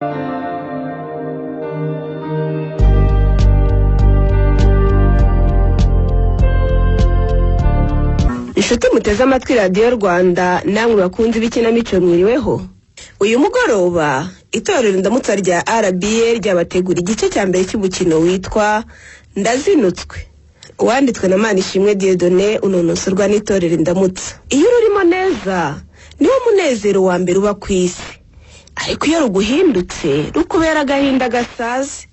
Inshuti muteze amatwi Radiyo Rwanda, namwe bakunze ibikinamico, mwiriweho. Uyu mugoroba itorero Indamutsa rya RBA ryabategura igice cya mbere cy'umukino witwa Ndazinutswe, wanditswe na Manishimwe Dieudonné, unonosorwa n'itorero Indamutsa. Iyo ururimo neza niwo munezero wa mbere uba ku isi, ariko iyo ruguhindutse rukubera agahinda gasaze.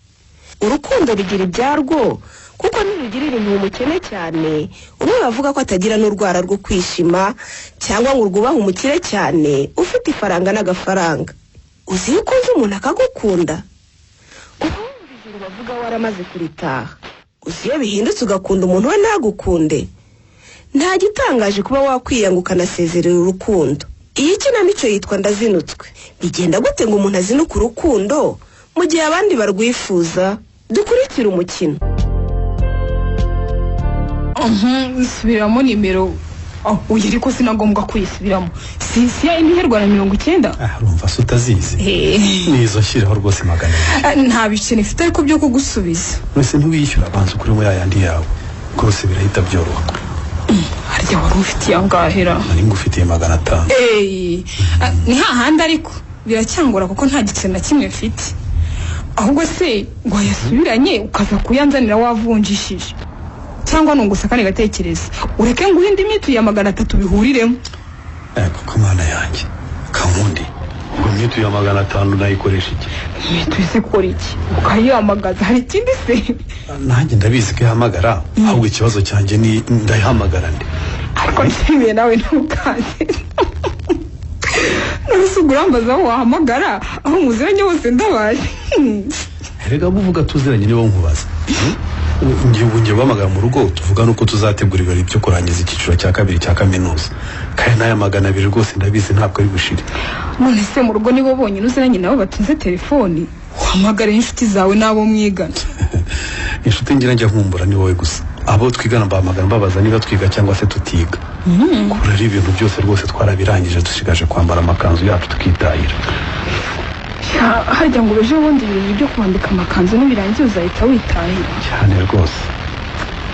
Urukundo rugira ibyarwo, kuko ntirugirira impuhwe umukene cyane, umwe bavuga ko atagira n'urwara rwo kwishima, cyangwa ngo rwubahe umukire cyane ufite ifaranga n'agafaranga. Uzi iyo ukunze umuntu akagukunda, uba wumva ijuru bavuga waramaze kuritaha. Uzi iyo bihindutse ugakunda umuntu we ntagukunde, nta gitangaje kuba wakwiyanga ukanasezerera urukundo. Iyi kinamico yitwa Ndazinutswe. Bigenda gute ngo umuntu azinuke urukundo mu gihe abandi barwifuza? Dukurikire umukino. Nsubiramo nimero. Oya, ariko sinagombwa kuyisubiramo. Si ya indi iherwa na 90. Urumva se utazizi? Nizo nshyiraho rwose 200. Nta biceri mfite ariko byo kugusubiza. None ntiwishyura, abanza ukuremo ya yandi yawe, rwose birahita byoroha. Harya wari ufitiye angahera? Nari ngufitiye 500. Ni hahandi, ariko biracyangora kuko nta giceri na kimwe mfite. Ahubwo se wayasubiranye ukaza kuyanzanira wavunjishije, cyangwa nungusa kandi gatekereza ureke nguhe indi mitu ya 300 bihuriremo? Kuko mana yanjye Kankundi, ubwo mitu ya 500 nayikoresha iki? Mitu ese kora iki? Ukayihamagaza, hari ikindi se? Nanjye ndabizi ko ihamagara, ahubwo ikibazo cyanjye ni ndayihamagara nde? Ariko nshimiye nawe ntukanze. None urambaza aho wahamagara, aho muziranye hose ndabaye. Erega muvuga tuziranye nibo nkubaza. Ngiye guhamagara mu rugo tuvuga nuko tuzategura ibirori byo kurangiza icyiciro cya kabiri cya kaminuza, kandi n'aya 200 rwose ndabizi ntabwo ari bushire. None se mu rugo nibo bonyine uziranye nabo batunze telefoni? Uhamagare inshuti zawe n'abo mwigana. Inshuti ngira njya nkumbura ni wowe gusa. Abo twigana mbahamagara mbabaza niba twiga cyangwa se tutiga. Kuri rero ibintu byose rwose twarabirangije, dusigaje kwambara amakanzu yacu tukitahira. Harya ngo ejo bundi ibirori byo kwambika amakanzu nibirangiye uzahita witahira? Cyane rwose,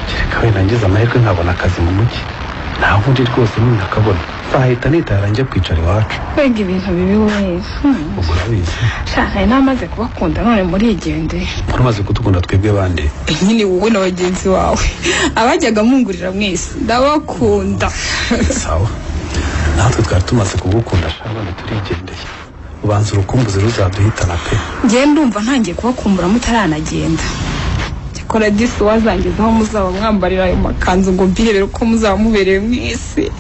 kereka wenda ngize amahirwe nkabona akazi mu mujyi, nta wundi rwose nintakabona nzahita nitahira njya kwicara iwacu. Mbega ibintu bibi we! Ubwo urabizi. Sha, namaze kubakunda none murigendeye. Wari kudukunda twebwe bande? Nyine wowe na bagenzi bawe abajyaga mungurira mwese ndabakunda. Sawa, natwe twari tumaze kugukunda sha, none turigendeye. Ubanza urukumbuzi ruzaduhitana pe. Njye ndumva ntangiye kubakumbura mutaranagenda. Cyakora disi wazangezaho muzaba mwambarira ayo makanzu ngo mbirebere uko muzaba muberewe mwese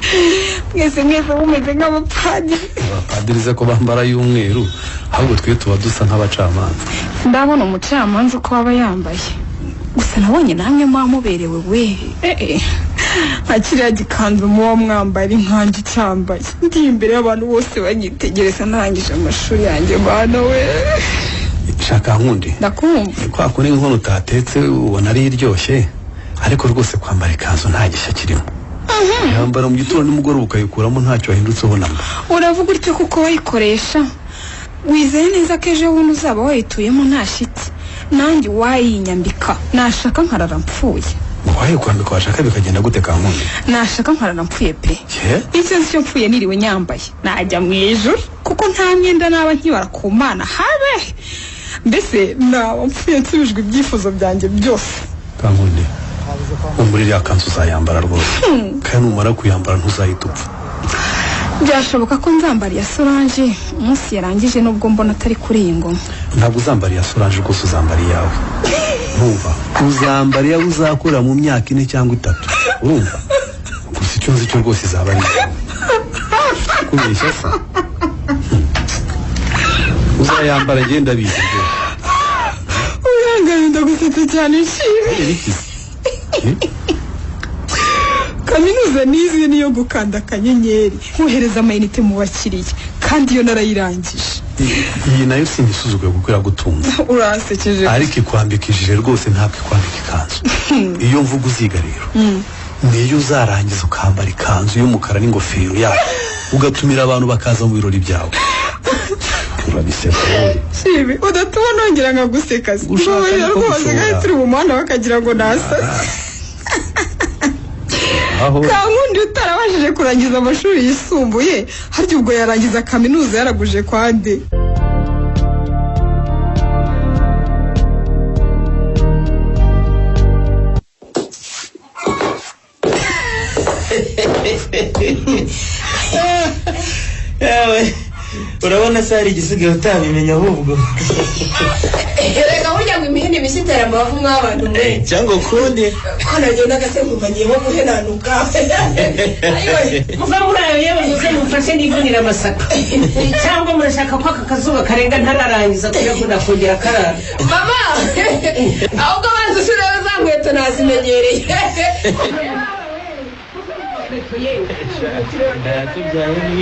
mwese mwese mumeze nk'abapadiri. Abapadiri se ko bambara y'umweru, ahubwo twe tuba dusa nk'abacamanza. Ndabona umucamanza uko aba yambaye, gusa nabonye namwe muba muberewe we. Nka kiriya gikanzu muba mwambaye nkanjye ucyambaye, ndi imbere y'abantu bose banyitegereza narangije amashuri yanjye bana we. Shaka Nkundi, Ndakumva. Kwa kundi inkono utatetse ubona ari iryoshye, ariko rwose kwambara ikanzu nta gishya kirimo. Yambara mu gitondo nimugoroba ukayikuramo ntacyo wahindutse ubonamo. Uravuga utyo kuko wayikoresha. Wizeye neza ko ejo bundi uzaba wayituyemo nta shiti. Nanjye wayinyambika nashaka nkarara mpfuye. Waye kwambika washaka bikagenda gute Kankundi? Nashaka nkarara mpfuye pe. Icyo nzi cyo mpfuye niriwe nyambaye najya mu ijuru, kuko nta myenda naba nkibara ku Mana habe. Mbese naba mpfuye nsubijwe ibyifuzo byanjye byose. Kankundi, muri iriya kanzu uzayambara rwose, kandi numara kuyambara ntuzahita upfa. Byashoboka ko nzambara iya Solange umunsi yarangije, nubwo mbona atari kuri iyi ngoma. Ntabwo uzambara iya Solange rwose, uzambara iyawe. Ntumva, uzambara iyawe uzakura mu myaka 4 cyangwa 3. Urumva? Gusa icyo nzi cyo rwose izaba ari iyawe. Kubeshya se? Uzayambara ngenda bizi rwose. Urangana ndagusetsa cyane nshimwe. Kaminuza nize niyo gukanda akanyenyeri nkohereza amayinite mu bakiriya, kandi iyo narayirangije. Iyi nayo sinyisuzuguye kuko iragutunze. Urasekeje. Ariko ikwambikishije rwose ntabwo ikwambika ikanzu. Iyo mvuga uziga rero niyo uzarangiza ukambara ikanzu y'umukara n'ingofero yayo, ugatumira abantu bakaza mu birori byawe. Urabiseka. Shimi udatuma nongera nkaguseka. Ushaka rwose gushobora. Kandi turi mu muhanda bakagira ngo nasase. Aho Kankundi utarabashije kurangiza amashuri yisumbuye, harya ubwo yarangiza kaminuza yaraguje kwande. Yawe, urabona se hari igisigaye utabimenya ahubwo. Reka burya ngo imihini mishya itera amabavu mw'abantu mwe. Cyangwa ukundi. Ko nagendaga se nkumva ngiye nko guhenanuka. Muva muri ayo yewe, muze mumfashe nivunira amasaka. Cyangwa murashaka ko aka kazuba karenga ntararangiza kuyavuna kongera karara. Mama, ahubwo banza ushyireho za nkweto nazimenyereye.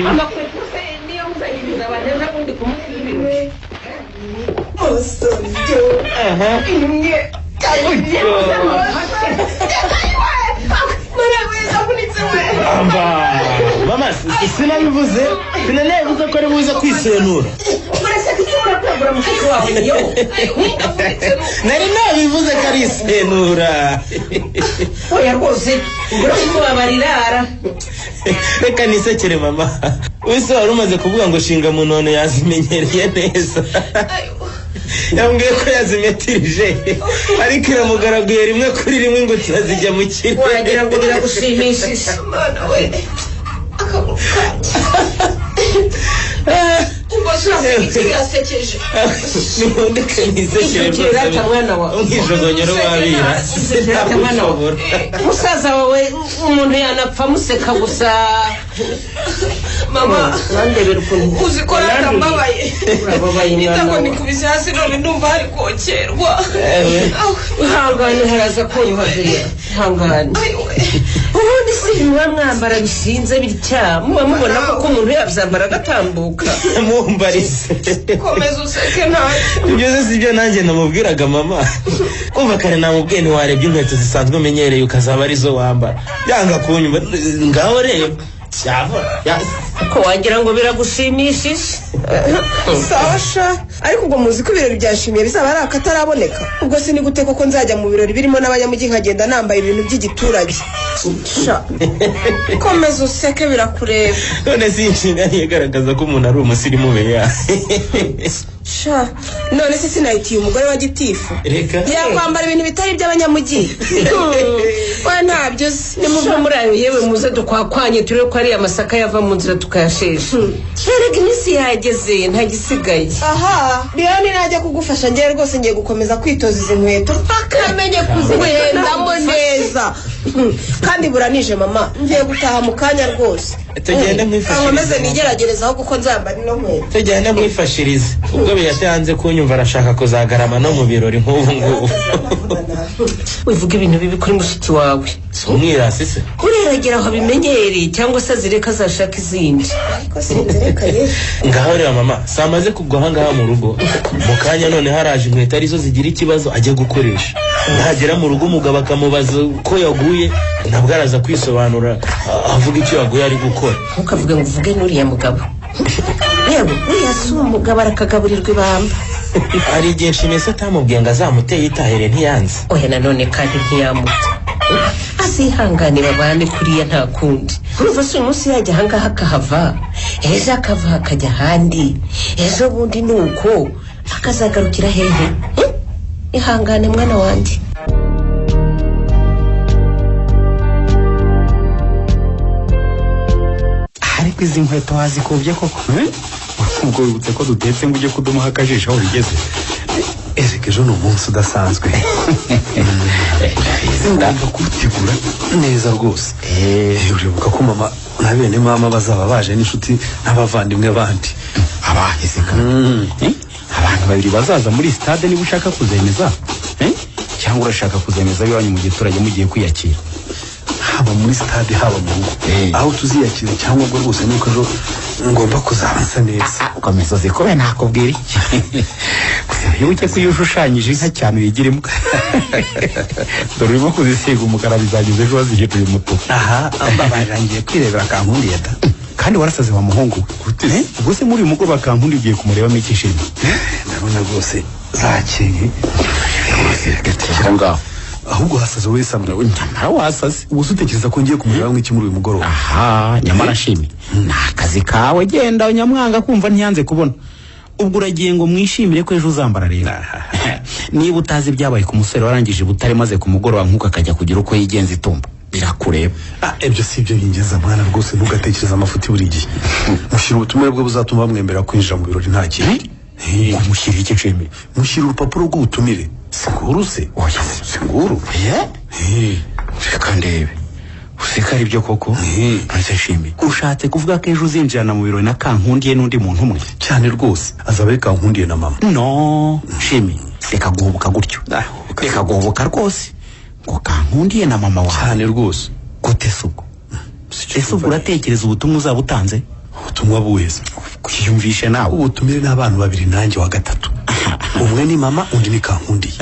Amakweto se niyo muzayiriza abantu ejo bundi ku munsi w'ibirori. Musoryo imwe kabiri. Amba, mama, sinabivuze, sinanabivuze ko ari buze kwisenura. Murashaka icyo murakwegura mushiki wawe niyo. Nari nabivuze ko ari isenura. Oya rwose, uramubabarira ara. Reka nisekere mama. Wese wari umaze kuvuga ngo shinga mu none yazimenyereye neza. Yambwiye ko yazimetirije, ariko iramugaraguye rimwe kuri rimwe ngo turazijya mu kirere. Wagira ngo biragushimishije. Mwana we, akaguru kanjye. Ubwo se iki birasekeje. Nibundike nisekere Ijogera rwose. mwana wawe. Umwijogonyoro wabira. Ijogera mwana wawe. Musaza wawe umuntu yanapfa amuseka gusa. Mama, Urandebera ukuntu. uzi ko ratambabaye. Urababaye mwana Itako wawe. nikubise hasi none ndumva hari kokerwa. Ihangane haraza konyuhagira. Ihangane. Ubundi si muba mwambara bishinze bitya, muba mubona ko umuntu yabyambara agatambuka. Mumbarize. Komeza useke ntacyo. Ibyo se sibyo nanjye namubwiraga mama. Kumva kare namubwiye ntiwarebye inkweto zisanzwe umenyereye ukazaba arizo wambara. Yanga kunyumva, ngaho reba. Yavura. Ko wagira ngo biragushimishije. Sawa sha, ariko ubwo muzi ko ibirori byashimiye bizaba ari akataraboneka. Ubwo se ni gute koko nzajya mu birori birimo n'abanyamujyi nkagenda nambaye ibintu by'igiturage? Sha, komeza useke birakureba. None si inshinga ntigaragaza ko umuntu ari umusirimu beya. Sha, none se sinahitiye umugore wa gitifu. Reka. Yakwambara ibintu bitari iby'abanyamujyi. We ntabyo uzi. Nimuva muri ayo yewe muze dukwakwanye turebe ko ariya masaka yava mu nzira tukayashesha. Erega iminsi yageze nta gisigaye. Aha, Leon najya kugufasha ngewe rwose ngiye gukomeza kwitoza izi nkweto mpaka menye kuzigendamo neza. Kandi buranije mama, ngiye gutaha mu kanya rwose. Tugende nkwifashirize. Nkomeze nigeragerezaho kuko nzambara ino nkweto. Tujyane mwifashirize. Ubwo biyatanze kunyumva arashaka kuzagarama no mu birori nk'ubu ngubu. Wivuga ibintu bibi kuri mushiki wawe. Si umwirasi se? Ureragera aho abimenyereye cyangwa se azireka azashaka izindi. Ariko sinzireka ye. Ngaho reba mama, samaze kugwa aha ngaha mu rugo. Mu kanya none haraje inkweto arizo zigira ikibazo ajya gukoresha. Nagera mu rugo umugabo akamubaza ko yaguye, nabwo araza kwisobanura avuga icyo yaguye ari gukora. Ntukavuge ngo uvuge n'uriya mugabo. Yewe uriya si umugabo arakagaburirwa ibamba. Hari igihe Nshimiye se atamubwiye ngo azamuteye itahere ntiyanze. Oya nanone kandi ntiyamuta. Azihangane babane kuriya nta kundi. Urumva se uyu munsi yajya ahangaha akahava, ejo akava akajya ahandi, ejo bundi ni uko akazagarukira hehe? Ihangane mwana wanjye. Ariko izi nkweto wazikubye koko? Ubwo wibutse ko dutetse ngo ujye kudumaho akajisho aho bigeze. Erega ejo ni umunsi udasanzwe. Ngomba kuwutegura neza rwose. Uribuka ko mama na bene mama bazaba baje n'inshuti n'abavandimwe bandi. Abaheze kandi. Abantu babiri bazaza muri stade niba ushaka kuzemeza, cyangwa urashaka kuzemeza iwanyu mu giturage mugiye kwiyakira. Haba muri stade haba mu rugo. Aho tuziyakira cyangwa ubwo rwose nuko ejo ngomba kuzaba nsa neza. Ukomeza uzikube nakubwira iki. Wibuke ko iyo ushushanyije inka cyane uyigira imbwa. Dore urimo kuzisiga umukara bizageza ejo wazihinduye umutuku. Aha, mbabarira ngiye kwirebera Kankundiye da. Kandi warasaze wa muhungu we. Ubwo se muri uyu mugoroba Kankundi ugiye kumurebamo iki Shimi? Ndabona rwose zakeye. Aho ngaho. Ahubwo hasaze wowe Samwe. Nyamara wasaze. Ubu se utekereza ko ngiye kumurebamo iki muri uyu mugoroba? Aha, nyamara Shimi, ni akazi kawe, genda nyamwanga kumva ntiyanze kubona. Ubwo uragiye ngo mwishimire ko ejo uzambara rero. Niba utazi ibyabaye ku musore warangije Butare maze ku mugoroba nkuko akajya kugira uko yigenza itumba, birakureba. Ibyo si ibyo bingeza mwana rwose, ntugatekereza amafuti buri gihe. Mushyira ubutumire bwe buzatuma bamwemerera kwinjira mu birori nta kindi. Mushyira iki Shimi? Mushyira urupapuro rw'ubutumire. Singuru se? Oya, singuru. Reka ndebe. Useka ari byo koko? None Shimi, ushatse kuvuga ko ejo uzinjirana mu birori na Kankundiye n'undi muntu umwe? Cyane rwose, azaba ari Kankundiye na mama. No, Shimi, reka guhubuka gutyo. Reka guhubuka rwose. Ngo Kankundiye na mama wawe. Cyane rwose. Gute se ubwo? Ese ubwo uratekereza ubutumwa uzaba utanze? Ubutumwa buheze? Kwiyumvishe nawe. Ubutumire n'abantu babiri nanjye wa gatatu. Umwe ni mama, undi ni Kankundiye.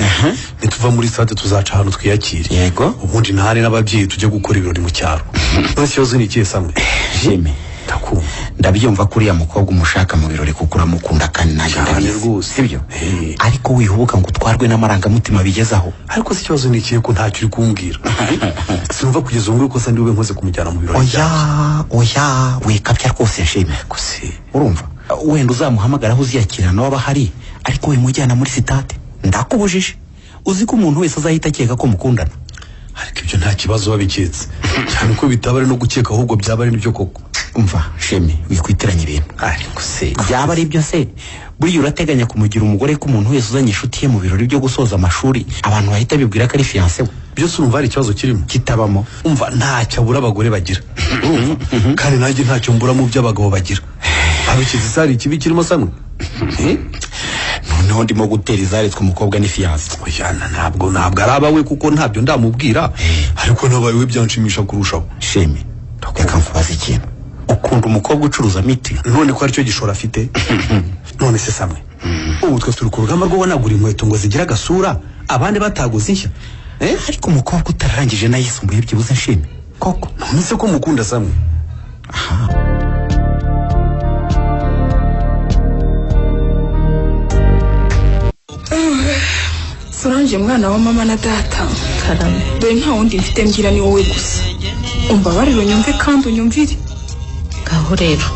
Nituva muri stade tuzaca ahantu twiyakire. Yego. Ubundi ntahari n'ababyeyi tujye gukora ibirori mu cyaro. None ikibazo ni ikihe Samwe? Shimi, ndakumva. Ndabyumva ko uriya mukobwa umushaka mu birori kuko uramukunda kandi nanjye ndabizi. Sibyo? Ariko wihubuka ngo utwarwe n'amarangamutima bigezaho. Ariko se ikibazo ni ikihe ko ntacyo uri kumbwira? Sinumva kugeza ubu ngubu ko ndi bube nkoze kumujyana mu birori. Oya, oya, wikabya rwose Shimi. Urumva? Wenda uzamuhamagara aho uziyakira nawe aba ahari, ariko wimujyana muri sitade. Ndakubujije. Uzi ko umuntu wese azahita akeka ko mukundana. Ariko ibyo nta kibazo babiketse. Cyane ko bitaba ari no gukeka ahubwo byaba ari nibyo koko. Umva Shimi, wikwitiranya ibintu. Ariko se byaba ari byo se? Buriya urateganya kumugira umugore ko umuntu wese uzanye inshuti ye mu birori byo gusoza amashuri abantu bahita bibwira ko ari fiancé we? Byose urumva hari ikibazo kirimo? Kitabamo. Umva ntacyo abura abagore bagira. Kandi nanjye ntacyo mbura mu byo abagabo bagira. Abikize sari ikibi kirimo Samwe? Noneho ndimo gutera izaretswe umukobwa ni fiancé. Oya, ntabwo ari abawe kuko ntabyo ndamubwira, ariko nabaye we byanshimisha kurushaho. Shimi, reka nkubaze ikintu. Ukunda umukobwa ucuruza miti? None ko aricyo gishoro afite? None se Samwe, ubu twe turi ku rugamba rwo wanagura inkweto ngo zigira agasura abandi bataguze inshya. Ariko umukobwa utararangije n'ayisumbuye byibuze Shimi koko? None se ko mukunda Samwe? Aha. Solange mwana wa mama na data. Karame. Dore nta wundi mfite mbwira ni wowe gusa. Umbabarire unyumve kandi unyumvire. Ngaho rero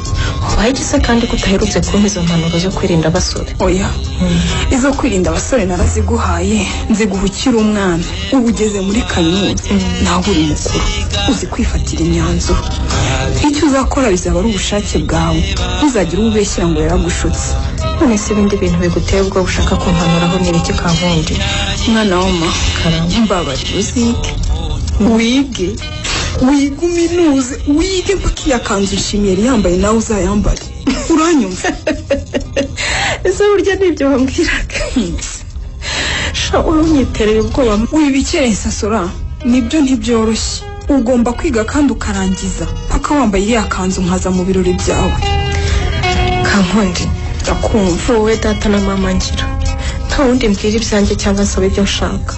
ubaye igisa kandi ko utaherutse kumpa izo mpanuro zo kwirinda abasore. Oya, izo kwirinda abasore naraziguhaye, nziguha ukiri umwana. Ubu ugeze muri kaminuza, nawe uri mukuru, uzi kwifatira imyanzuro. Icyo uzakora bizaba ari ubushake bwawe, ntuzagire uwo ubeshyira ngo yaragushutse. None se ibindi bintu biguteye ubwoba ushaka kumpanuraho ni ibiki Kankundi? Mwana wa mama, mbabarira uzige, wige, wige uminuze, wige mpaka iya kanzu Nshimiye yari yambaye nawe uzayambare. Uranyumva? Ese burya nibyo wambwiraga? Sha urunyitereye ubwoba. Wibikerensa Sora, nibyo ntibyoroshye. Ugomba kwiga kandi ukarangiza mpaka wambaye iriya kanzu nkaza mu birori byawe. Kankundi, ndakumva. Wowe data na mama ngira, nta wundi mbwira ibyanjye cyangwa nsaba ibyo nshaka.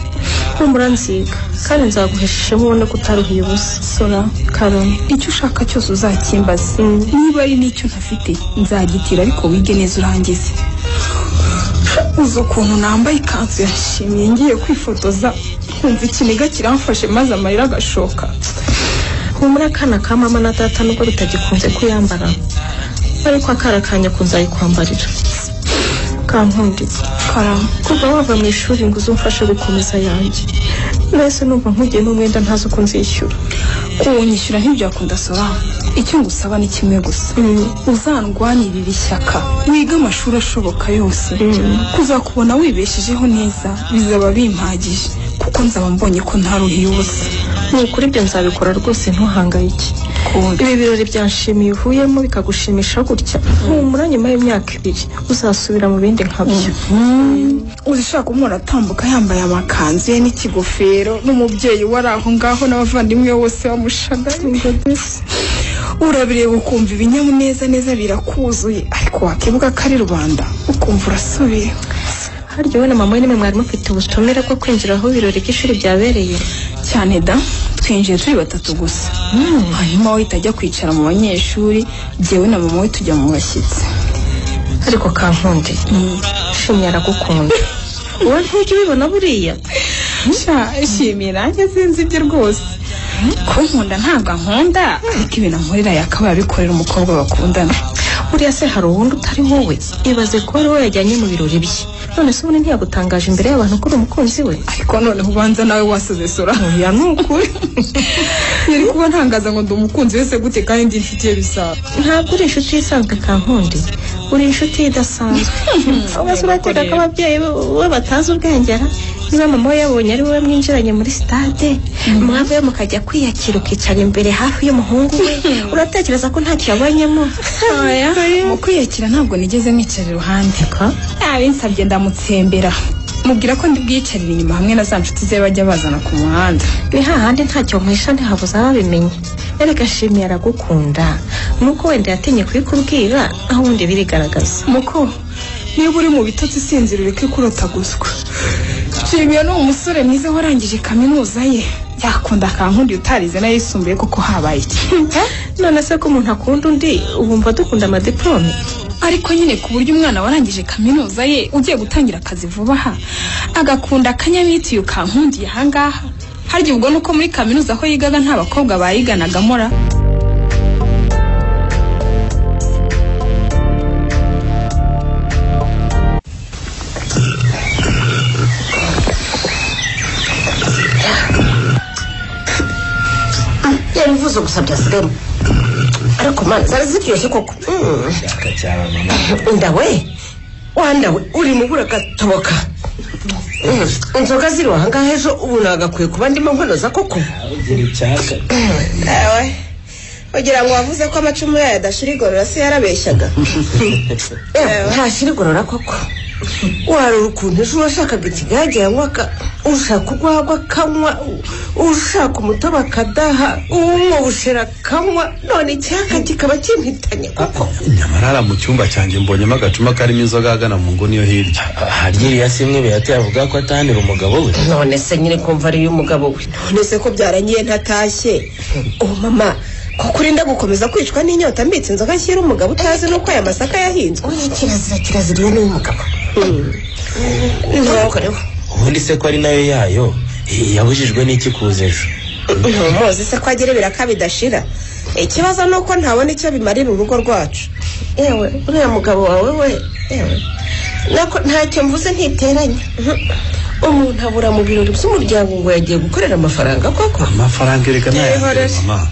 Humura nziga kandi nzaguhesha ishema ubone ko utaruhiye ubusa. Sora, Karame, icyo ushaka cyose uzakimbaze. Niba ari n'icyo ntafite nzagitira, ariko wige neza urangize. Uzi ukuntu nambaye ikanzu yashimye ngiye kwifotoza nkumva ikiniga kiramfashe maze amarira agashoka. Humura akana ka mama na data nubwo bitagikunze kuyambara, ariko akara kanya kunzayikwambarira. Kankundi, Karame, kuva wava mu ishuri ngo uzumfashe gukomeza yanjye, nahise numva nkugiye n'umwenda ntazi uko nzishyura. Kuwunyishyura ntibyakunda Sora. Icyo ngusaba ni kimwe gusa, uzandwanirira ishyaka, wige amashuri ashoboka yose. Kuzakubona wibeshejeho neza bizaba bimpagije, kuko nzaba mbonye ko ntaruhiye ubusa. Ni ukuri ibyo nzabikora rwose, ntuhangayike. Ibi birori byanshimiye uvuyemo bikagushimisha gutya, humura nyuma y'imyaka 2 uzasubira mu bindi nkabyo. Uzishaka umuntu atambuka yambaye amakanzu ye n'ikigofero, n'umubyeyi wari aho ngaho n'abavandimwe bose bamushagaye. Urabireba ukumva ibinyamuneza neza birakuzuye, ariko wakibuka ko ari rubanda ukumva urasubiye. Harya wowe na mama we nimwe mwari mufite ubutumire bwo kwinjira aho ibirori by'ishuri byabereye? Cyane da, Twinjiye turi batatu gusa. Hanyuma we ajya kwicara mu banyeshuri, jyewe na mama we tujya mu bashyitsi. Ariko Kankundi, Shimye aragukunda. Wowe ntujya ubibona buriya? Shimye nanjye sinzi ibye rwose. Kunkunda ntabwo ankunda, ariko ibintu ankorera yakabaye abikorera umukobwa bakundana. Buriya se hari uwundi utari wowe? Ibaze ko ari wowe yajyanye mu birori bye. None se ubundi ntiyagutangaje imbere y'abantu ko uri umukunzi we? Ariko noneho ubanza nawe wasaze sora. Oya ni ukuri. Yari kuba ntangaza ngo ndi umukunzi wese gute kandi ndi inshuti ye bisanzwe. Ntabwo uri inshuti isanzwe Kankundi, uri inshuti idasanzwe. Ubaze urateka ko ababyeyi we batazi ubwengera. Niba mama we yabonye ari wowe mwinjiranye muri stade, mwavuye mukajya kwiyakira ukicara imbere hafi y'umuhungu we, uratekereza ko ntacyo yabonyemo? Oya, mu kwiyakira ntabwo nigeze mwicara iruhande. Yabinsabye ndamutsembera, mubwira ko ndi bwiyicarire inyuma hamwe na za nshuti ze bajya bazana ku muhanda. Ni hahandi ntacyo muhisha, ntihabuze ababimenye. Erega Shimye aragukunda, nuko wenda yatinye kubikubwira, aho ubundi birigaragaza. Muko, niba uri mu bitotsi sinzira ureke kurota guswa. Shimye ni umusore mwiza warangije kaminuza ye, yakunda Kankundi utarize n'ayisumbuye kuko habaye iki? None se ko umuntu akunda undi ubumva dukunda amadiplome? Ariko nyine ku buryo umwana warangije kaminuza ye ugiye gutangira akazi vuba aha agakunda akanyamitiyu Kankundi ahangaha, harya ubwo nuko muri kaminuza aho yigaga nta bakobwa bayiganaga mora? Yarivuze gusa byasigamo. Ariko mana zari ziryoshye koko. Ndawe wandawe uri mu buragatoboka. Inzoga ziri ahangaha ejo ubu nagakwiye kuba ndimo nkonoza koko. Ewe, ugira ngo wavuze ko amacumu yayo adashira igorora se yarabeshyaga? Ntashira igorora koko. Warura ukuntu ejo washakaga ikigage yanywaka, ushaka urwagwa akanywa, ushaka umutobe akadaha, unywa ubushera akanywa, none icyaka kikaba kimpitanye koko. Nyamara mu cyumba cyanjye mbonyemo agacuma karimo inzoga agana mu nguni yo hirya. Harya iriya simwe Beata yavuga ko atahanira umugabo we? None se nyine kumva ari umugabo we. None se ko byarangiye ntatashye? Oh mama, kuko urinda gukomeza kwicwa n'inyota mbitse inzoga nshyira umugabo utazi nuko aya masaka yahinzwe. Oya kirazira kirazira iyo ni umugabo. Ntukoreho. Ubundi se ko ari nayo yayo yabujijwe n'iki kuza ejo? Ntumuzi se ko agira ibiraka bidashira. Ikibazo ni uko ntabona icyo bimarira urugo rwacu. Yewe uriya mugabo wawe we, yewe nako ntacyo mvuze ntiteranya. Umuntu abura mu birori by'umuryango ngo yagiye gukorera amafaranga koko? Amafaranga erega nayo mama.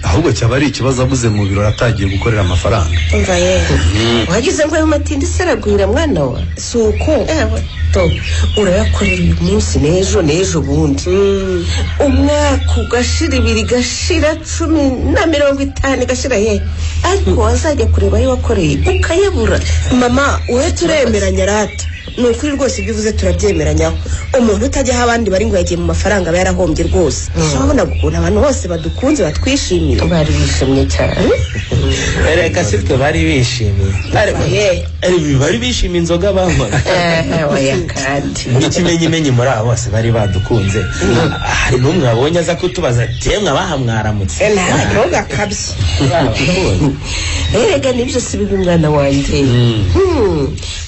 Ahubwo cyaba ari ikibazo abuze mu birori atagiye gukorera amafaranga. Umva ye, wagize ngo ayo matindi se aragwira mwana wa? Si uko. Ewe to urayakorera uyu munsi n'ejo n'ejo bundi, umwaka ugashira, ibiri gashira, 10 na 50 gashira ye, ariko wazajya kureba ayo wakoreye ukayabura. Mama wowe turemeranya rata, ni ukuri rwose ibyo uvuze turabyemeranyaho. Umuntu utajya aho abandi bari ngo yagiye mu mafaranga aba yarahombye rwose. Urabona ukuntu abantu bose badukunze batwishimiye. Bari bishimye cyane. Reka si twe bari bishimiye. Bari bishimiye inzoga banywaga. Oya kandi n'ikimenyimenyi muri abo bose bari badukunze. Hari n'umwe wabonye aza kutubaza ati yemwe abaha mwaramutse. Ntugakabye. Erega nibyo si bibi mwana wanjye.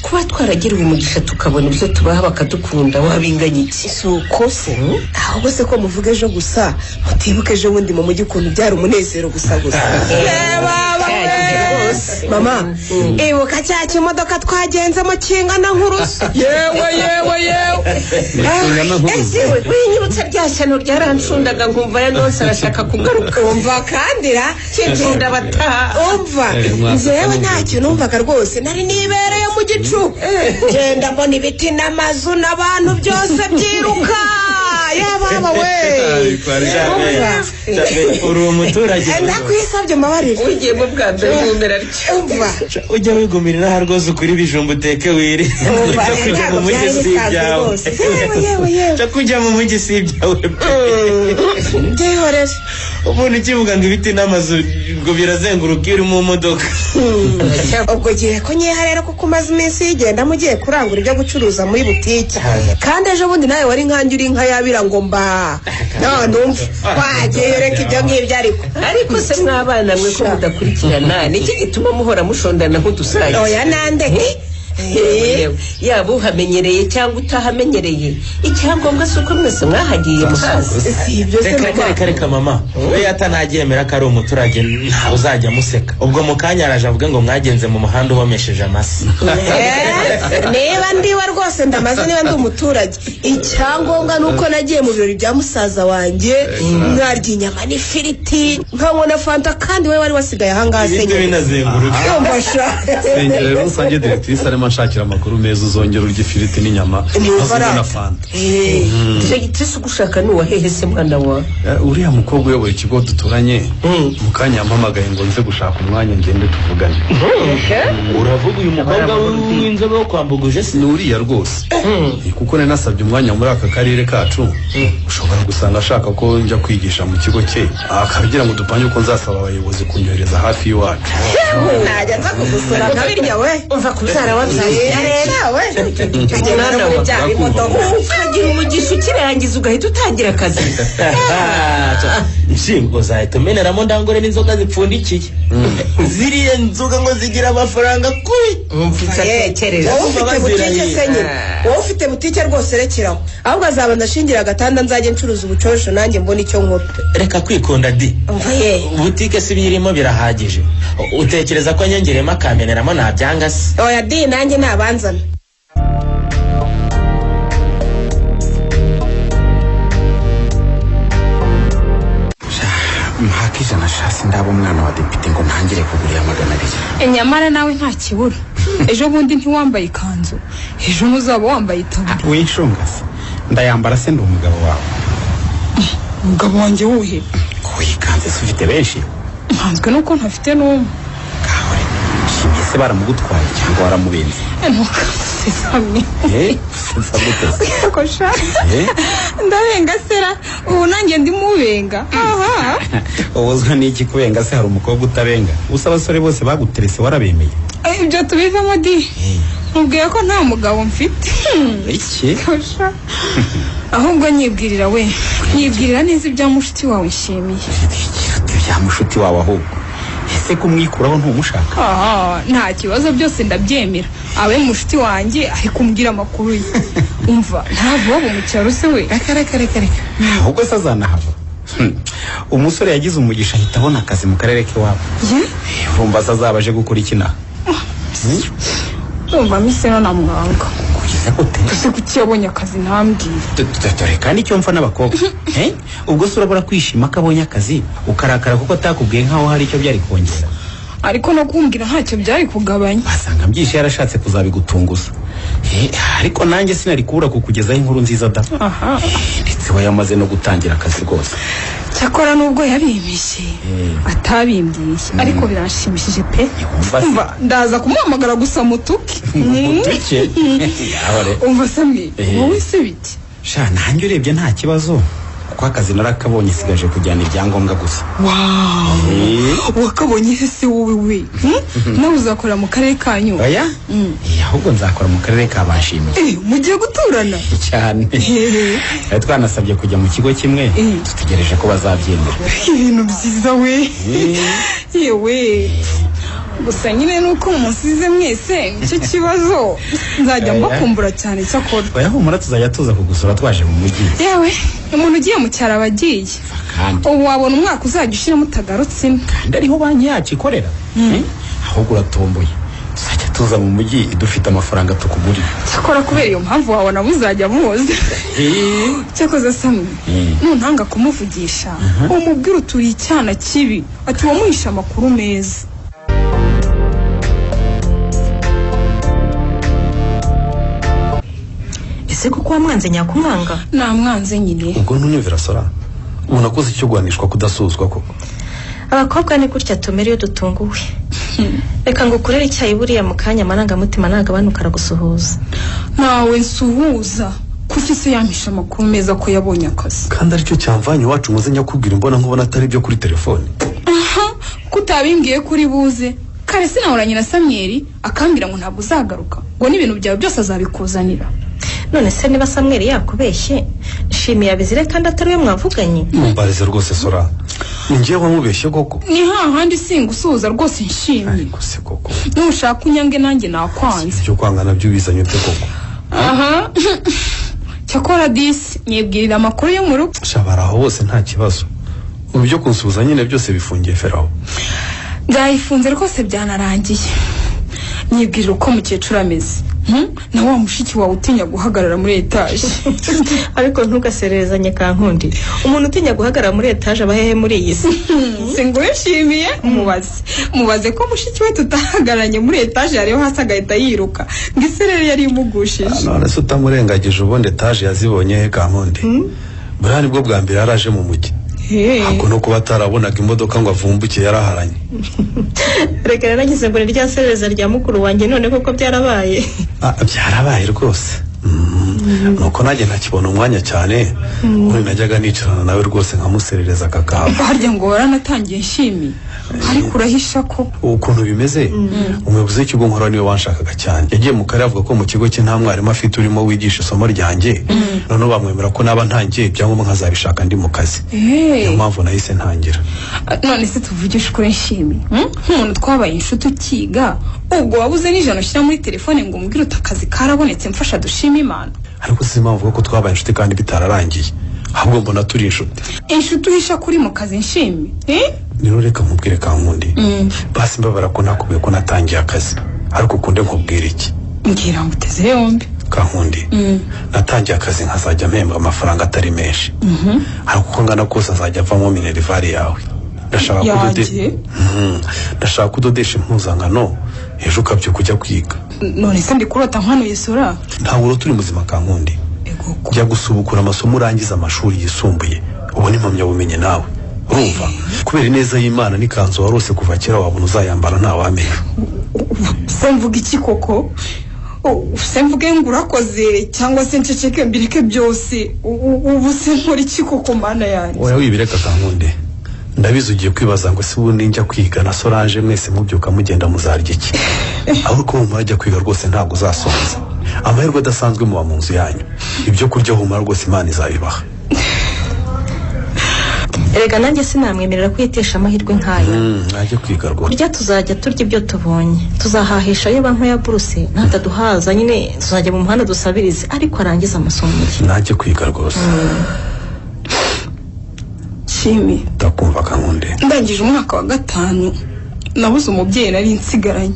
Kuba twaragiriwe umugisha tukabona ibyo tubaha bakadukunda wabinganya iki? Si uko se? Ahubwo se ko muvuga ejo gusa, mutibuke ejo bundi mu mujyi ukuntu byari umunezero gusa gusa. Mama, ibuka cya kimodoka twagenzemo kingana nk'urusu. Yewe yewe yewe. Ese we winyibutsa rya shyano ryarancundaga nkumva ya nonse arashaka kugaruka. Umva kandira kincunda bataha. Umva njyewe ntacyo numvaga rwose, nari nibereye mu gicu. Genda mbona ibiti n'amazu n'abantu byose byiruka. Yababa we. Uri umuturage. Ndakwisabye mbabarira. Ugiye mu bwa mbere wumera atyo. Umva. Ujya wigumira inaha rwose ukuri ibijumba uteke wiri. Kujya mu mujyi si ibyawe. Yewe. Kujya mu mujyi si ibyawe. Byihorere. Umuntu ukivuga ngo ibiti n'amazu Ubwo birazenguruka iyo uri mu modoka. Ubwo gihe ko nyeha rero kuko umaze iminsi yigenda mugiye kurangura ibyo gucuruza muri butike. Kandi ejo bundi nawe wari nkanjye uri nka yabira ngo mba. None umva wagiye reka ibyo ngibyo ariko. Ariko se mwabana mwe ko mudakurikirana niki gituma muhora mushondana nk'udusage? Oya nande. Yaba uhamenyereye cyangwa utahamenyereye icyangombwa si uko mwese mwahagiye muhazi. Reka reka mama we atanaryemera ko ari umuturage ntawe uzajya amuseka. Ubwo mu kanya araje avuga ngo mwagenze mu muhanda ubomesheje amasi. Niba ndiwe rwose ndamaze niba ndi umuturage icyangombwa ni uko nagiye mu birori bya musaza wanjye nkarya inyama n'ifiriti nkanywa na fanta kandi we wari wasigaye ahangaha senyeri. Senyeri rero usange directrice arimo nshakira amakuru meza uzongera urya ifiriti n'inyama na fanta. Directrice ugushaka ni uwahehe se mwana wa? Uriya mukobwa uyoboye ikigo duturanye mu kanya yampamagaye ngo nze gushaka umwanya ngende tuvugane. Uravuga uyu mukobwa w'inzobe wo kwambuguje se? Ni uriya rwose. Kuko nari nasabye umwanya muri aka karere kacu ushobora gusanga ashaka ko njya kwigisha mu kigo cye akabigira ngo dupange uko nzasaba abayobozi kunyohereza hafi y'iwacu. Najya nza kugusura nkabirya we. Umva kubyara wabyaye ukagira umugisha ukirangiza ugahita utangira akazi. Nshingo uzahita umeneramo ndangure n'inzoga zipfundikiye. Ziriya nzoga ngo zigira amafaranga kuri. Wowe ufite butike se nyine? Wowe ufite butike rwose rekeraho. Ahubwo azaba ndashingira agatanda nzajye ncuruza ubucorosho nanjye mbona icyo nkora. Reka kwikunda di. Butike si ibirimo birahagije. Utekereza ko nyongeremo akameneramo nabyanga se? Oya di nanjye nabanzana. Mpaka ijana shasi ndaba umwana wa depite ngo ntangire kugura 200. Nyamara nawe nta kibura. Ejo bundi ntiwambaye ikanzu, ejo ntuzaba wambaye itaburiya. Winshunga se ndayambara se ndi umugabo wawe? Umugabo wanjye wuhe? Ko ikanzu se ufite benshi? Nkanzwe nuko ntafite n'umwe. Kahore shimye se baramugutwaye cyangwa waramubenze? Ntukamusesame. Sesa sha. Ndabenga sera ubu nanjye ndi mubenga. Aha. Ubuzwa n'iki kubenga se hari umukobwa utabenga? Usa abasore bose baguterese warabemeye. Ibyo tubivamo di. Mubwiye ko nta mugabo mfite. Iki? Kosha. Ahubwo nyibwirira we. Nyibwirira neza ibya mushiki wawe nshimiye. Ibya mushiki wawe ahubwo. Ese kumwikuraho ntumushaka? Ah, nta kibazo byose ndabyemera. Abe mushiki wanjye ari kumbwira amakuru ye. Umva, ntabwo mu cyaro se we. Reka reka. Ahubwo se azanahava. Umusore yagize umugisha ahita abona akazi mu karere k'iwabo. Urumva se azaba aje gukora iki naha? Urumva misero na mwanga. Kugeza gute? Ese kuki yabonye akazi ntambwire? Dore kandi icyo mfa n'abakobwa. Ubwo se urabura kwishima ko abonye akazi ukarakara kuko atakubwiye nkaho hari icyo byari kongera. Ariko no kumbwira ntacyo byari kugabanya. Basanga mbyishe yarashatse kuzabigutunguza. Ariko nanjye sinari kubura kukugezaho inkuru nziza da. Ndetse we yamaze no gutangira akazi rwose. Cyakora nubwo yabimishe atabimbwiye ariko biranshimishije pe. Umva ndaza kumuhamagara gusa mutuke. Mutuke? Umva samwe wowe se biki? Sha nanjye urebye nta kibazo. Kuko akazi narakabonye sigaje kujyana ibyangombwa gusa. Wow. Wakabonye se wowe we? Nawe uzakora mu karere kanyu? Oya? Ahubwo nzakora mu karere ka Banshimiye. Mugiye guturana? Cyane. Twanasabye kujya mu kigo kimwe tutegereje ko bazabyemera. Ibintu byiza we. Yewe. Gusa nyine nuko musize mwese nicyo kibazo nzajya mbakumbura cyane cyakora. Oya humura tuzajya tuza kugusura twaje mu mujyi. Yewe umuntu ugiye mu cyaro abagiye. Ubu wabona umwaka uzajya ushira mutagarutse. Kandi ariho banki yacu ikorera. Ahubwo uratomboye. Tuzajya tuza mu mujyi dufite amafaranga tukugurira. Cyakora kubera iyo mpamvu wabona muzajya muza. Cyakoze Samwe nuntanga kumuvugisha umubwira uturi icyana kibi ati wamuhisha amakuru meza. Ese kuko wamwanze nyakumwanga? Namwanze nyine. Ubwo ntunyumvira Sora. Ubu nakoze icyo guhanishwa kudasuzwa koko. Abakobwa ni gutya tumere iyo dutunguwe. Reka ngo ukurere icyayi buriya mu kanya amarangamutima nagabanuka aragusuhuza. Nawe nsuhuza. Kuki se yampisha amakuru meza ko yabonye akazi? Kandi aricyo cyamvanye iwacu muze nyakubwira imbona nkubona atari ibyo kuri telefone. Aha, Kutabimbwiye kuri buze kare sinahoranye na Samweli akambwira ngo ntabwo uzagaruka, ngo n'ibintu byawe byose azabikuzanira. None se niba Samweli yakubeshye, Nshimiye abizire kandi atari we mwavuganye? Mumbarize rwose Sora, ni njyewe wamubeshye koko? Ni hahandi singusuhuza rwose Nshimiye. Ariko se koko nushaka unyange nanjye nakwanze. Ibyo kwanga nabyo bizanye ute koko? Aha cyakora disi nyibwirira amakuru yo mu rugo. Shabara aho bose nta kibazo, ubu byo kunsuhuza nyine byose bifungiye feraho. Byayifunze rwose byanarangiye. Nyibwirira uko mukecuru ameze, na wa mushiki wawe utinya guhagarara muri etaje. Ariko ntugasererezanye Kankundi, umuntu utinya guhagarara muri etaje aba hehe muri iyi si? Singushimiye, mubaze ko mushiki we tutahagararanye muri etaje yariho hasi agahita yiruka ngo isereri yari imugushije. None se utamurengagije ubundi etaje yazibonye he Kankundi? Buriya nibwo bwa mbere yaraje mu mujyi. Ntabwo no kuba atarabonaga imodoka ngo avumbuke yaraharanye. Reka naragize ngo ni rya serereza rya mukuru wanjye, none koko byarabaye. Byarabaye rwose. Nuko nanjye ntakibona umwanya cyane, ubundi najyaga nicarana nawe rwose nkamuserereza kakahava. Harya ngo waranatangiye Nshimi, ariko urahisha ko ukuntu bimeze. Umuyobozi w'ikigo nkora niwe wanshakaga cyane, yagiye mu karere avuga ko mu kigo cye nta mwarimu afite urimo wigisha isomo ryanjye, noneho bamwemera ko naba ntangiye ibyangombwa nkazabishaka ndi mu kazi. Niyo mpamvu nahise ntangira. None se tuvugishe ukuri Nshimi, nk'umuntu twabaye inshuti ukiga, ubwo wabuze n'ijana ushyira muri telefone ngo umbwire uti akazi karabonetse mfasha dushime Imana? Ariko si impamvu ko twabaye inshuti kandi bitararangiye, ahubwo mbona turi inshuti. Inshuti uhisha kuri mu kazi Nshimi? Rero reka nkubwire Kankundi, basi mbabara ko nakubwiye ko natangiye akazi, ariko ukunde nkubwire iki? Mbwira ngo uteze yombi. Kankundi, natangiye akazi nkazajya mpembwa amafaranga atari menshi, ariko uko ngana kose azajya avamo minerivare yawe. Ndashaka kudodesha impuzankano ejo ukabyuka ujya kwiga. None se ndi kurota nkanuye Sora? Ntabwo urota uri muzima Kankundi. Jya gusubukura amasomo urangiza amashuri yisumbuye ubone impamyabumenyi nawe. Urumva kubera ineza y'Imana n'ikanzu warose kuva kera wabona uzayambara ntawamenya. Se mvuga iki koko? Se mvuge ngo urakoze cyangwa se nceceke mbireke byose? Ubu se nkora iki koko Mana yanjye? Oya wibireka Kankundi, ndabizi ugiye kwibaza ngo se ubundi njya kwiga na Solange mwese mubyuka mugenda muzarya iki? Ahubwo humura ajya kwiga rwose ntabwo uzasonza. Amahirwe adasanzwe muba mu nzu yanyu, ibyo kurya humura rwose Imana izabibaha. Erega nanjye sinamwemerera kwitesha amahirwe nk'aya. Najya kwiga rwose. Kurya tuzajya turya ibyo tubonye, tuzahahisha ayo banki ya buruse nataduhaza nyine tuzajya mu muhanda dusabirize, ariko arangiza amasomo ye. Najya kwiga rwose. Nshimi, ndakumva Kankundi. Ndangije umwaka wa 5 nabuze umubyeyi nari nsigaranye,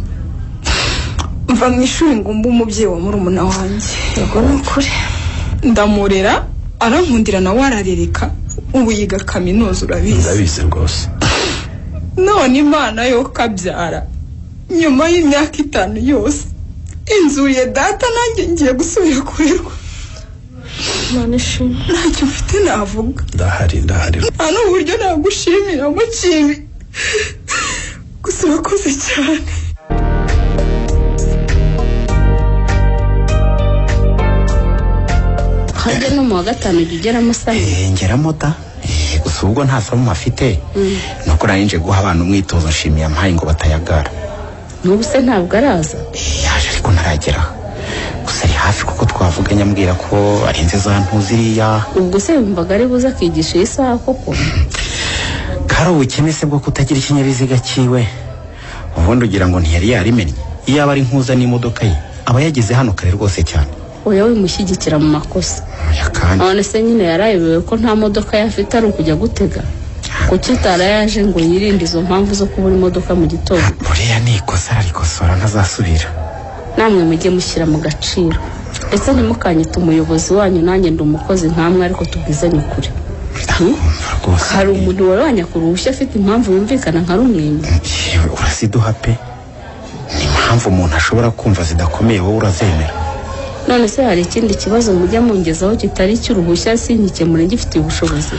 mva mu ishuri ngo mbe umubyeyi wa murumuna wanjye. Yego ni ukuri. Ndamurera arankundira nawe ararereka, ubu yiga kaminuza urabizi. Ndabizi rwose. None Imana yo kabyara nyuma y'imyaka 5 yose inzuye data, nanjye ngiye gusubira kurerwa. Imana ishimwe. Ntacyo mfite navuga. Ndahari. Nta n'uburyo nagushimira ngo nshime, gusa urakoze cyane. Harya no mu wa 5 ujya ugeramo Sami? Ngeramo da, gusa ubwo nta somo afite, nuko nari nje guha abana umwitozo Nshimiye ampaye ngo batayagara. N'ubu se ntabwo araza? Yaje ariko ntaragera, gusa ari hafi kuko twavuganye ambwira ko arenze za ntuziriya. Ubwo se yumvaga ari buze akigisha iyi saha koko? Kari ubukene se bwo kutagira ikinyabiziga cyiwe, ubundi ugira ngo ntiyari yarimennye. Iyo aba ari nkuza n'imodoka ye aba yageze hano kare rwose cyane. Oya wimushyigikira mu makosa. None se nyine yarayobewe ko nta modoka ye afite ari ukujya gutega? Kuki utarayaje ngo yirinde izo mpamvu zo kubura imodoka mu gitondo? Buriya ni ikosa ararikosora ntazasubira. Namwe mujye mushyira mu gaciro, ndetse ntimukanyite umuyobozi wanyu, nanjye ndi umukozi nkamwe, ariko tubwizanye ukuri. Hari umuntu wari wanyaka uruhushya afite impamvu yumvikana nka rumwenya? Urasiduha pe, ni impamvu umuntu ashobora kumva zidakomeye wowe urazemera. None se hari ikindi kibazo mujya mungezaho kitari icy'uruhushya sinkikemure ngifitiye ubushobozi?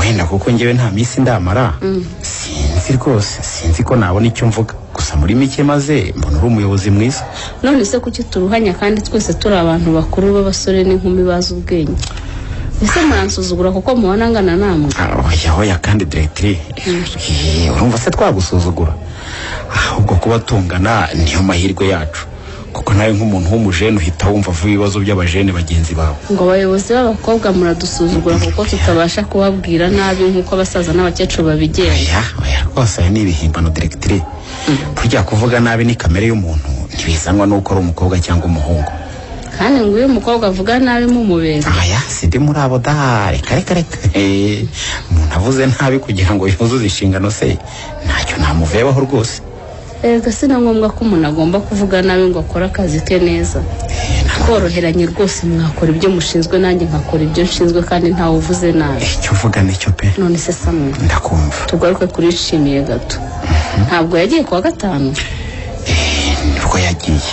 Wenda kuko njyewe nta minsi ndamara, sinzi rwose, sinzi ko nabona icyo mvuga. Gusa muri mike maze mbona uri umuyobozi mwiza. None se kuki turuhanya kandi twese turi abantu bakuru b'abasore n'inkumi bazi ubwenge? Ese muransuzugura kuko mubona ngana namwe? Oya oya kandi directrice, urumva se twagusuzugura? Ahubwo kuba tungana niyo mahirwe yacu, kuko nawe nk'umuntu w'umujene uhita wumva vuba ibibazo by'abajene bagenzi bawe. Ngo abayobozi b'abakobwa muradusuzugura kuko tutabasha kubabwira nabi nk'uko abasaza n'abakecuru babigenza. Oya oya rwose aya ni ibihimbano directrice. Burya kuvuga nabi ni kamere y'umuntu, ntibizanwa n'uko ari umukobwa cyangwa umuhungu. Kandi ngo uyu mukobwa avuga nabi mumubera. Aya sindi muri abo da, reka reka reka. Umuntu avuze nabi kugira ngo yuzuze inshingano se ntacyo namuvebaho rwose. Erega si na ngombwa ko umuntu agomba kuvuga nabi ngo akore akazi ke neza. Tworoheranye rwose, mwakora ibyo mushinzwe nanjye nkakora ibyo nshinzwe kandi ntawe uvuze nabi. Icyo uvuga nicyo pe. None se Samuel, ndakumva. Tugaruke kuri Nshimiye gato. Ntabwo yagiye kuwa gatanu? Nibwo yagiye.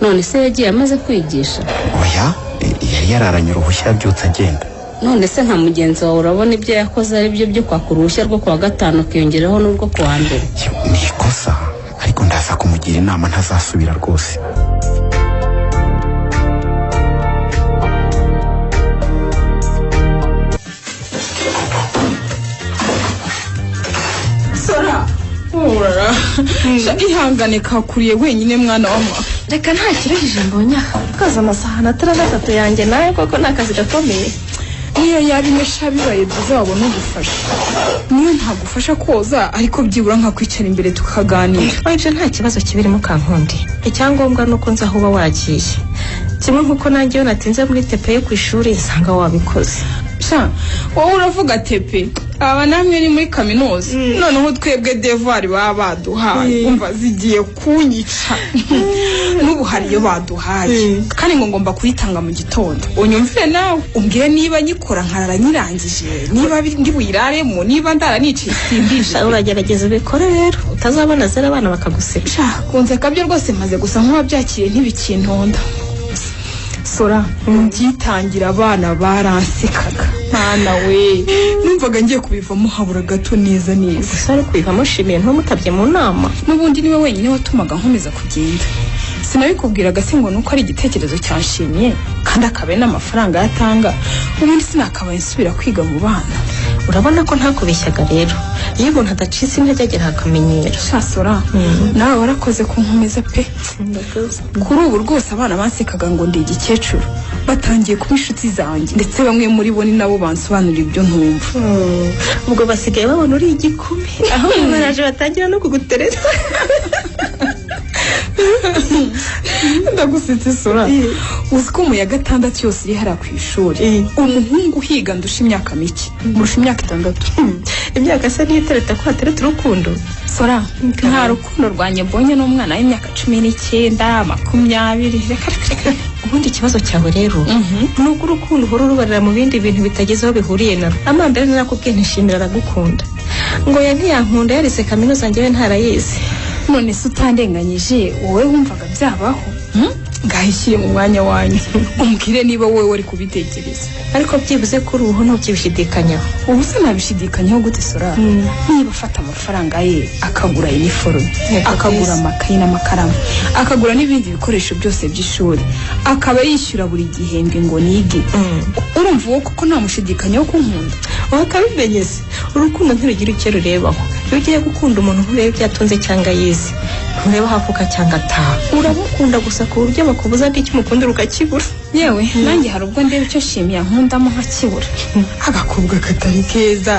None se yagiye amaze kwigisha? Oya, yari yararanye uruhushya abyutse agenda. None se nka mugenzi wawe urabona ibyo yakoze ari byo byo kwaka uruhushya rwo kuwa gatanu akiyongeraho n'urwo kuwa mbere? Ni ikosa, ariko ndaza kumugira inama ntazasubira rwose. Sora, urara. Ihangane kakuriye wenyine mwana wa mama. Reka nta kiruhije mbonye koza amasahani atandatu yanjye nawe koko ni akazi gakomeye. Niyo yabimesha bibaye byiza wabona ugufasha. Niyo ntagufasha koza ariko byibura nkakwicara imbere tukaganira. Oya ibyo nta kibazo kibirimo Kankundi. Icyangombwa nuko nza aho uba wagiye. Kimwe nkuko nanjye iyo natinze muri tepe yo ku ishuri nsanga wabikoze. Sha, wowe uravuga tepe. Aba namwe ni muri kaminuza. Noneho twebwe devoir baba baduhaye. Umva zigiye kunyica. N'ubu hari iyo baduhaye. Kandi ngo ngomba kuyitanga mu gitondo. Unyumvire nawe, umbwire niba nyikora nkarara nyirangije, niba ndi buyiraremo, niba ndara nicaye simbije. Uragerageza ubikore rero, utazabona zera abana bakaguseka. Sha, kunze kabyo rwose maze gusa nk'uwabyakiriye ntibikintonda. Sora, ngitangira abana baransekaga. Mwana we, numvaga ngiye kubivamo habura gato neza neza. Gusa ari kubivamo Shimiye ntumutabye mu nama. N'ubundi niwe wenyine watumaga nkomeza kugenda. Sinabikubwiraga se ngo nuko ari igitekerezo cyanshimiye kandi akabe n'amafaranga yatanga, ubundi sinakabaye nsubira kwiga mu bana. Urabona ko ntakubeshyaga rero. Iyo umuntu adacitse intege agera akamenyera. Sha Sora, nawe warakoze kunkomeza pe. Kuri ubu rwose abana bansekaga ngo ndi igikecuru, batangiye kuba inshuti zanjye, ndetse bamwe muri bo ni nabo bansobanurira ibyo ntumva. Ubwo basigaye babona uri igikumi, aho baraje batangira no kugutereta. Ndagusetse Sora, uzi ko mu ya gatandatu yose iri hariya ku ishuri umuhungu uhiga ndusha imyaka mike, murusha imyaka 6. Imyaka se niyo itereta ko hatereta urukundo? Sora, nta rukundo rwanjye mbonye n'umwana w'imyaka 19, 20. Reka reka. Ubundi ikibazo cyawe rero nuko urukundo uhora urubarira mu bindi bintu bitageze aho bihuriye narwo. Amambere narakubwiye ntishimira aragukunda. Ngo ya ntiyankunda yarize kaminuza njyewe ntarayize. None se utandenganyije wowe wumvaga byabaho? Ngahishyire mu mwanya wanjye umbwire niba wowe wari kubitekereza. Ariko byibuze kuri ubu ntukibishidikanyaho. Ubu se nabishidikanyaho gute Sora? Niba afata amafaranga ye akagura iniforume, akagura amakayi n'amakaramu, akagura n'ibindi bikoresho byose by'ishuri, akaba yishyura buri gihembwe ngo nige, urumva uwo koko namushidikanyaho kunkunda? Wakabimenye se, urukundo ntirugira icyo rurebaho. Iyo ugiye gukunda umuntu ntureba ibyo atunze cyangwa yize, ntureba aho avuka cyangwa ataha, uramukunda gusa ku buryo bakubuza n'icyo umukundira ukakibura. Yewe nanjye hari ubwo ndeba icyo Shimiye ankundamo nkakibura. Agakobwa katari keza,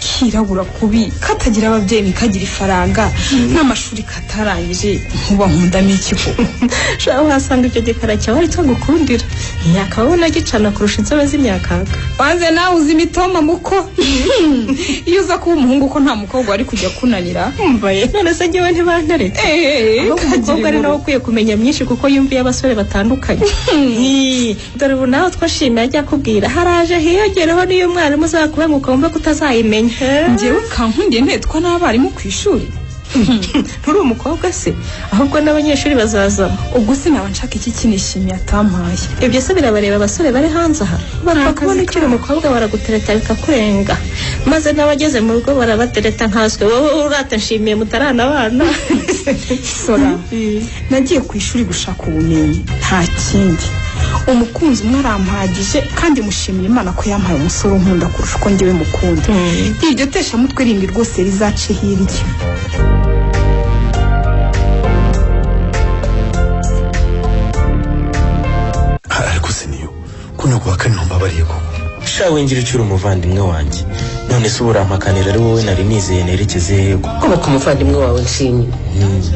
kirabura kubi, katagira ababyeyi ntikagira ifaranga, n'amashuri katarangije, nkuba nkundamo iki koko? Sha uhasanga icyo gikara cyawe ari cyo gukundira, yakabona gicana kurusha inzobe z'imyakaka. Wanze nawe uzi imitoma muko. Iyo uza kuba umuhungu ko nta mukobwa wari kujya kunanira. Mbaye none se njyewe ntibanteretse. Ahubwo umukobwa ari nawe ukwiye kumenya myinshi kuko yumviye abasore batandukanye. Dore ubu nawe twashimiye ajya akubwira haraje hiyongereho n'iyo umwarimu uzakubenguka wumve ko utazayimenya. Njyewe Kankundiye ntetwa n'abarimu ku ishuri. Nturi umukobwa se? Ahubwo n'abanyeshuri bazazamo. Ubwo sinaba nshaka iki kinishimiye atampaye. Ibyo se birabareba abasore bari hanze aha? Bapfa kubona ukiri umukobwa baragutereta bikakurenga, maze n'abageze mu rugo barabatereta nkaswe wowe urata Nshimiye mutarana abana. Sora, nagiye ku ishuri gushaka ubumenyi nta kindi. Umukunzi umwe arampagije kandi mushimira Imana ko yampaye umusore unkunda kurusha uko njyewe mukunda. Iryo teshamutwe rindi rwose rizace hirya. Ariko se niyo ko naguhakana ntumbabariye koko? Sha wingira ucyura umuvandimwe wanjye. None se uburampakanira ari wowe nari nizeye nerekeze hehe? Kuba ku muvandimwe wawe nshimye.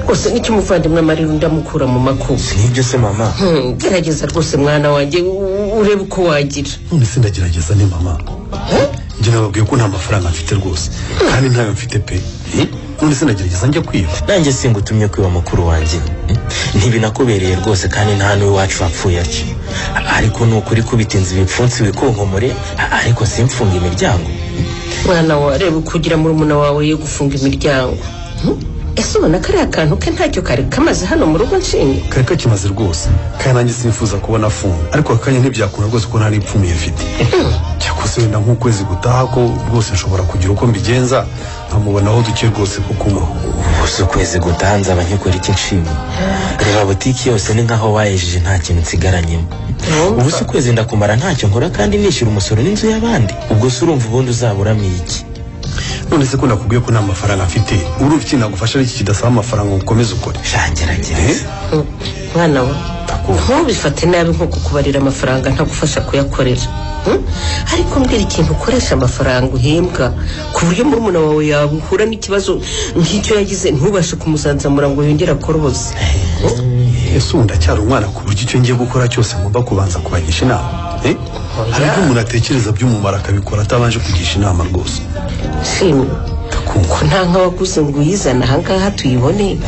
Rwose nicyo umuvandimwe amarira ndamukura mu makuba. Nibyo se mama? Gerageza rwose mwana wanjye urebe uko wagira. None se ndagerageza ni mama? Njye nababwiye ko nta mafaranga mfite rwose kandi ntayo mfite pe. None se ndagerageza njya kwiba? Nanjye singutumye kwiba mukuru wanjye. Ntibinakubereye rwose kandi nta n'uwacu wapfuye atyo. Ariko nukuri kubitinza ibipfunsi wikonkomore, ariko simfunga imiryango. Mwana wa reba kugira murumuna wawe yo gufunga imiryango. Ese ubona kariya kantu ke ntacyo kari kamaze hano mu rugo nshimye? Kari kakimaze rwose kandi nanjye sinifuza kubona afunga, ariko akanya ntibyakunda rwose ko nta n'ipfumiye mfite. Cyakoze wenda nk'ukwezi gutaha ko rwose nshobora kugira uko mbigenza nkamubonaho duke rwose kuko gusa ukwezi gutaha nzaba nkikora iki nshimye? Reba butiki yose ni nkaho wayejeje nta kintu nsigaranyemo. Ubu se ukwezi ndakumara ntacyo nkora kandi nishyura umusoro n'inzu y'abandi. Ubwo se urumva ubundi uzaburamo iki? None se ko nakubwiye ko nta mafaranga mfite, urumva ikintu nagufasha ari iki kidasaba amafaranga ngo ukomeze ukore? Shangerageza mwana wa, ntubifate nabi nko kukubarira amafaranga ntagufasha kuyakorera. Ariko mbwira ikintu ukoresha amafaranga uhembwa ku buryo murumuna wawe yahura n'ikibazo nk'icyo yagize ntubashe kumuzanzamura ngo yongere akoroboze. Ese ubu ndacyari umwana ku buryo icyo ngiye gukora cyose ngomba kubanza kubagisha inama? Hari ibyo umuntu atekereza by'umumaro akabikora atabanje kugisha inama rwose. Shimwe ko nta nka waguze ngo uyizane ahangaha tuyibone,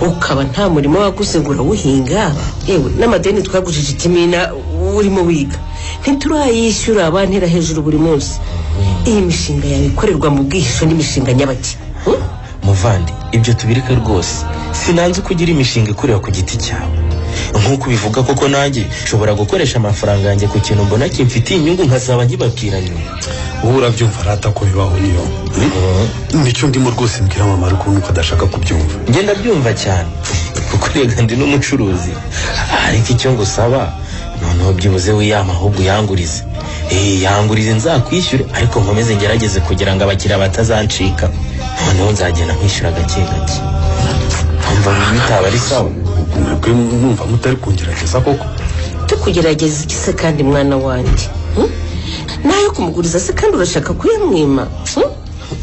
ukaba nta murimo waguze ngo urawuhinga, yewe n'amadeni twagujije ikimina urimo wiga ntiturayishyura, bantera hejuru buri munsi. Iyi mishinga yawe ikorerwa mu bwihisho n'imishinga nyabaki. Muvandi ibyo tubireke rwose, sinanze uko ugira imishinga ikorera ku giti cyawe. Nk'uko ubivuga koko nanjye nshobora gukoresha amafaranga yanjye ku kintu mbona kimfitiye inyungu nkazaba nkibabwira nyuma. Wowe urabyumva rata ko bibaho niyo. Nicyo ndimo rwose mbwira mama ariko nuko adashaka kubyumva. Njye ndabyumva cyane kuko rega ndi n'umucuruzi, ariko icyo ngusaba noneho byibuze wiyama ahubwo yangurize. Yangurize nzakwishyure ariko nkomeze ngerageze kugira ngo abakiriya batazancika. Noneho nzagenda nkwishyura gake gake. Umva bitaba ari sawa. Mwebwe mwumva mutari kungerageza koko? Tukugerageza iki se kandi mwana wanjye? Nayo kumuguriza se kandi urashaka kuyamwima?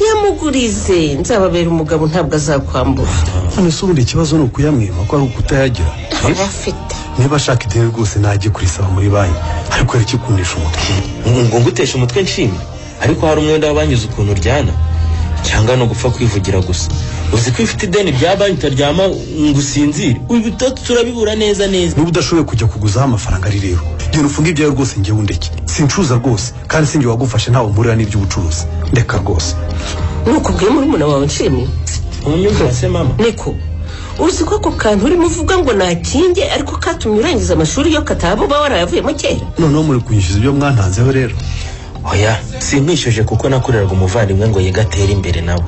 Yamugurize nzababera umugabo ntabwo azakwambura. None se ubundi ikibazo ni ukuyamwima ko ari ukutayagira? Afite. Niba ashaka ideni rwose najye kurisaba muri banki, ariko hari ikikundisha umutwe. Ngo nguteshe umutwe nshimye, ariko hari umwenda w'abangize ukuntu uryana cyangwa no gupfa kwivugira gusa. Uzi ko ifite ideni rya banki utaryama ngo usinzire, ubitatu turabibura neza neza. Niba udashoboye kujya kuguzaho amafaranga ari rero, genda ufunge ibyawe rwose njyewe undeke. Sincuruza rwose kandi sinjye wagufashe ntawe mpurira n'iby'ubucuruzi. Ndeka rwose. Nukubwiye murumuna wawe nshimye? Umunyumvira se mama? Niko uzi ko ako kantu urimo uvuga ngo nakinge ariko katumye urangiza amashuri yo kataba uba warayavuyemo kera. Noneho muri kunyishyuza ibyo mwantanzeho rero. Oya sinkwishyuje kuko nakoreraga umuvandimwe ngo yiga atere imbere nawe.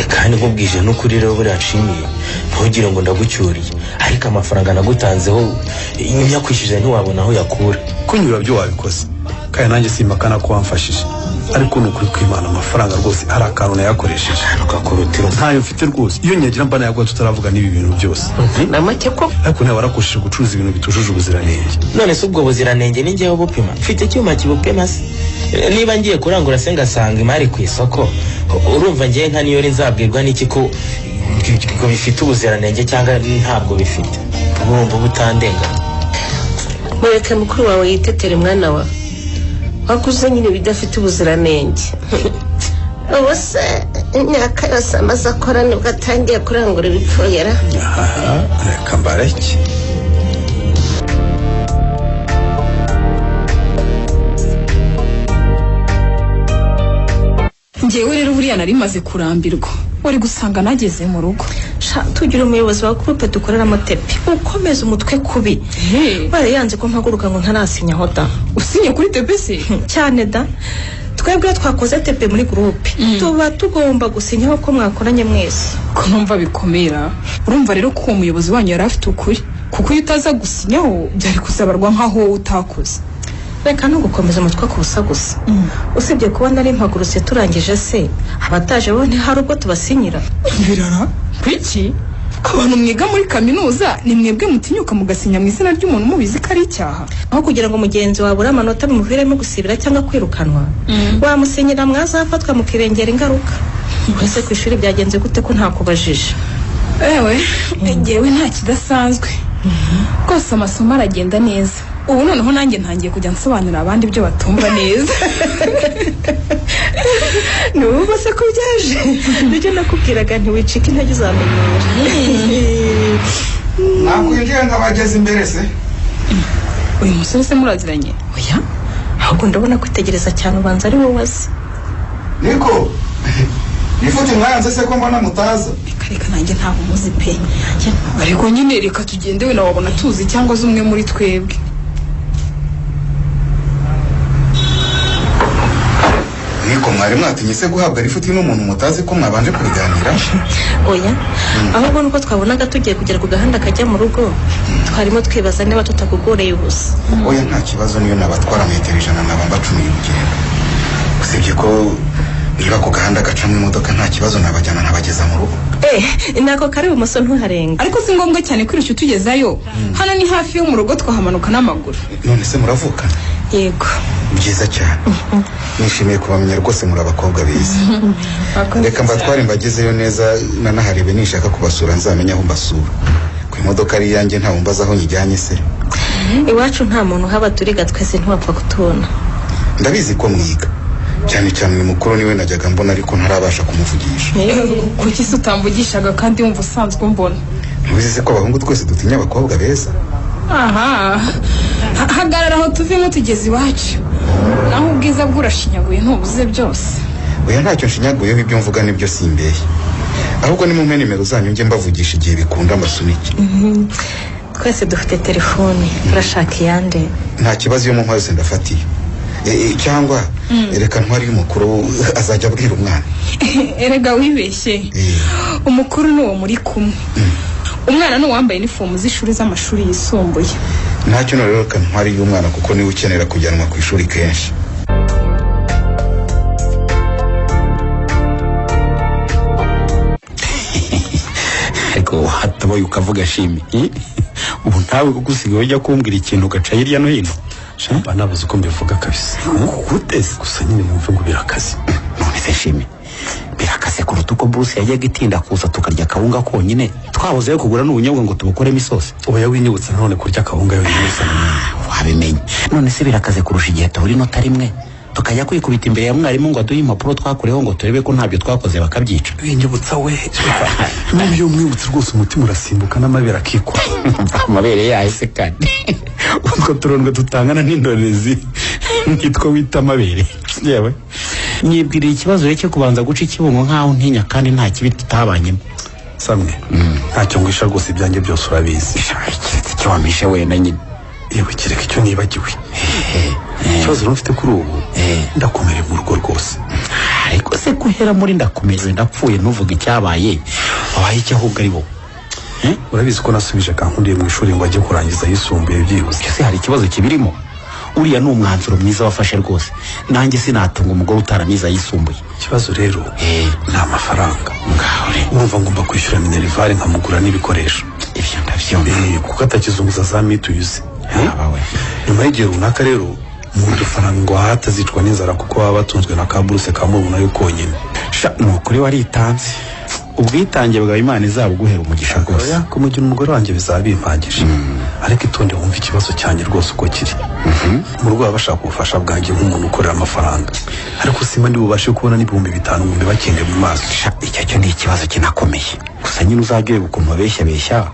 Kandi nkubwije n'ukuri rero buriya nshimiye ntugire ngo ndagucyuriye, ariko amafaranga nagutanzeho nyakwishyuje ntiwabona aho yakura. Kunyura byo wabikoze kandi nanjye simpakana ko wamfashije, ariko ni ukuri kwimana amafaranga rwose hari akantu nayakoresheje. Ntayo mfite rwose, iyo nyagira mba nayaguha tutaravuga n'ibi bintu byose. Na make ko ariko nawe warakoresheje gucuruza ibintu bitujuje ubuziranenge. None se ubwo buziranenge ni njyewe bupima? Mfite icyuma kibupima se? Niba ngiye kurangura se ngasanga imari ku isoko, urumva ngiye nka niyo nzabwirwa n'iki ko bifite ubuziranenge cyangwa ntabwo bifite? Urumva butandenga. Mureke mukuru wawe yitetere mwana wa wakuze nyine bidafite ubuziranenge. Ubu se imyaka yose amaze akora nibwo atangiye kurangura ibipfuyera. Reka mbareke. Njyewe rero buriya nari maze kurambirwa, wari gusanga nageze mu rugo. Tugira umuyobozi wa groupe dukoreramo tepe ukomeza umutwe kubi. Bare yanze ko mpaguruka ngo ntarasinyaho da. Usinye kuri tepe se? Cyane da. Twebwe twakoze tepe muri groupe tuba tugomba gusinyaho ko mwakoranye mwese. Ko numva bikomera. Urumva rero ko uwo muyobozi wanyu yari afite ukuri. Kuko iyo utaza gusinyaho byari kuzabarwa nkaho wowe utakoze. Reka no gukomeza umutwe ku busa gusa. Usibye kuba nari mpagurutse turangije se, abataje bo ntihari ubwo tubasinyira. Birara kuki? Abantu mwiga muri kaminuza ni mwebwe mutinyuka mugasinya mu izina ry'umuntu mubizi ko ari icyaha. Aho kugira ngo mugenzi wawe abure amanota bimuviremo gusibira cyangwa kwirukanwa, wamusinyira mwazafatwa mukirengera ingaruka. Ese ku ishuri byagenze gute ko ntakubajije? Ewe, ngewe nta kidasanzwe. Rwose amasomo aragenda neza. Ubu noneho nanjye ntangiye kujya nsobanurira abandi ibyo batumva neza. Nubu se ko byaje? Nibyo nakubwiraga ntiwicika intege uzamenyera. Nakwinjira nkabageze imbere se. Uyu musore se muraziranye? Oya, ahubwo ndabona kwitegereza cyane ubanza ari wowe azi. Niko nifuti mwaranze se ko mbona mutaza? Reka nanjye ntabwo muzi pe. Ariko nyine reka tugende we nawe wabona tuzi cyangwa zumwe muri twebwe. Niko mwari mwatinye se guhabwa rifuti n'umuntu mutazi ko mwabanje kubiganira? Oya, ahubwo nuko twabonaga tugiye kugera ku gahanda kajya mu rugo, twarimo twibaza niba tutakugoreye ubusa. Oya nta kibazo, niyo nabatwara metero 100 naba mbacumiye urugendo. Usibye ko niba ku gahanda gacamo imodoka nta kibazo nabajyana nabageza mu rugo. Nako kari ibumoso ntuharenga. Ariko si ngombwa cyane kwirushya utugezayo. Hano ni hafi yo mu rugo twahamanuka n'amaguru. None se muravukana? Yego. Byiza cyane. Nishimiye kubamenya rwose, muri abakobwa beza. Reka mbatware mbagezeyo neza, nanaharebe nishaka kubasura nzamenya aho mbasura. Ku imodoka ari iyanjye ntawe mbaza aho nyijyanye se. Iwacu nta muntu uhaba, turiga twese ntiwapfa kutubona. Ndabizi ko mwiga. Cyane cyane uyu mukuru niwe najyaga mbona ariko ntarabasha kumuvugisha. Kuki se utamvugishaga kandi wumva usanzwe umbona? Ntubizi se ko abahungu twese dutinya abakobwa beza? Aha, hagarara aho tuvemo tugeze iwacu. Naho ubwiza bw'urashinyaguye ntubuze byose. Oya ntacyo nshinyaguyeho, ibyo mvuga nibyo simbeye. Ahubwo nimumpe nimero zanyu njye mbavugisha igihe bikunda mbasunike. Twese dufite telefone, urashaka iyande? Nta kibazo, iyo mumpa yose ndafatiye. Cyangwa reka ntwari y'umukuru azajya abwira umwana. Erega wibeshye, umukuru ni uwo muri kumwe, umwana ni uwambaye inifomu z'ishuri z'amashuri yisumbuye. Ntacyo rero reka ntwari y'umwana kuko niwe ukenera kujyanwa ku ishuri kenshi. Ariko hatabaye ukavuga shimi, ubu ntawe kugusiga ujya kumbwira ikintu ugaca hirya no hino. Mba nabuze uko mbivuga kabisa. Gute se? Gusa nyine mwumve ngo birakaze. None se shimi, birakaze kuruta uko buruse yajyaga itinda kuza tukarya akawunga konyine, twabuzeyo kugura n'ubunyobwa ngo tubukoremo isosi. Oya winyibutsa nanone kurya akawunga yonyine gusa. Wabimenye. None se birakaze kurusha igihe tubura inota rimwe tukajya kwikubita imbere ya mwarimu ngo aduhe impapuro twakureho ngo turebe ko ntabyo twakoze bakabyica. Winyibutsa we. N'ubu mwibutse rwose umutima urasimbuka n'amabere akikora. Amabere yahise kandi utwo turondwe tutangana n'indorerezi nitwo wita amabere. Yewe nyibwiriye ikibazo cyo kubanza guca ikibungo nkaho ntinya kandi nta kibi tutabanyemo. Samwe ntacyo ngwisha rwose, ibyanjye byose urabizi. Keretse icyo wampishe wenda nyine. Yewe kereka icyo nibagiwe. Ikibazo rero mfite kuri ubu, ndakomerewe mu rugo rwose. Ariko se guhera muri ndakomerewe ndapfuye ntuvuge icyabaye, wabaye icyo ahubwo ari wowe. Urabizi ko nasubije Kankundiye mu ishuri ngo ajye kurangiza yisumbuye byihuse. Ese hari ikibazo kibirimo? Uriya ni umwanzuro mwiza wafashe rwose. Nanjye sinatunga umugore utaraniza yisumbuye. Ikibazo rero ni amafaranga. Urumva ngomba kwishyura minerivare nkamugura n'ibikoresho. Ibyo ndabyumva. Kuko atakizunguza za mituyu. Nyuma y'igihe runaka rero mu dufaranga ngo hatazicwa n'inzara kuko baba batunzwe na ka buruse ka murumuna yo konyine. Sha ni ukuri waritanze. Ubwitange bwawe Imana izabuguhera umugisha rwose. Kumugira umugore wanjye bizaba bimpagije. Ariko itonde wumva ikibazo cyanjye rwose uko kiri. Mu rugo bashaka ubufasha bwanjye nk'umuntu ukorera amafaranga. Ariko simba ndi bubashe kubona n'5,000 ngo mbibakenge mu maso. Icyo cyo ni ikibazo kinakomeye. Gusa nyine uzajya ureba ukuntu babeshya beshya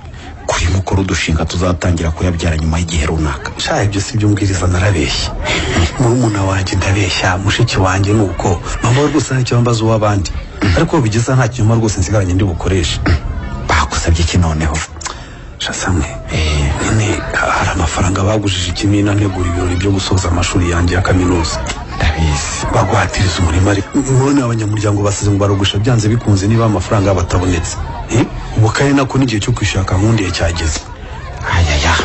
kuri mukuru dushinga tuzatangira kuyabyara nyuma y'igihe runaka. Sha ibyo si byo mbwiriza, narabeshya. Murumuna wanjye ndabeshya, mushiki wanjye nuko mama rwose ntacyo bambaza uw'abandi. Ariko bigeza nta kinyoma rwose nsigaranye ndi bukoreshe. Bakusabye iki noneho? Sha Samwe, nyine hari amafaranga bagujije ikimina ntegura ibirori byo gusoza amashuri yanjye ya kaminuza. Ndabizi. Bagwatiriza umurima ariko none abanyamuryango basize ngo barogosha byanze bikunze niba amafaranga batabonetse. Ubu kandi nako n'igihe cyo kwishaka nkundiye cyageze. Ayaya,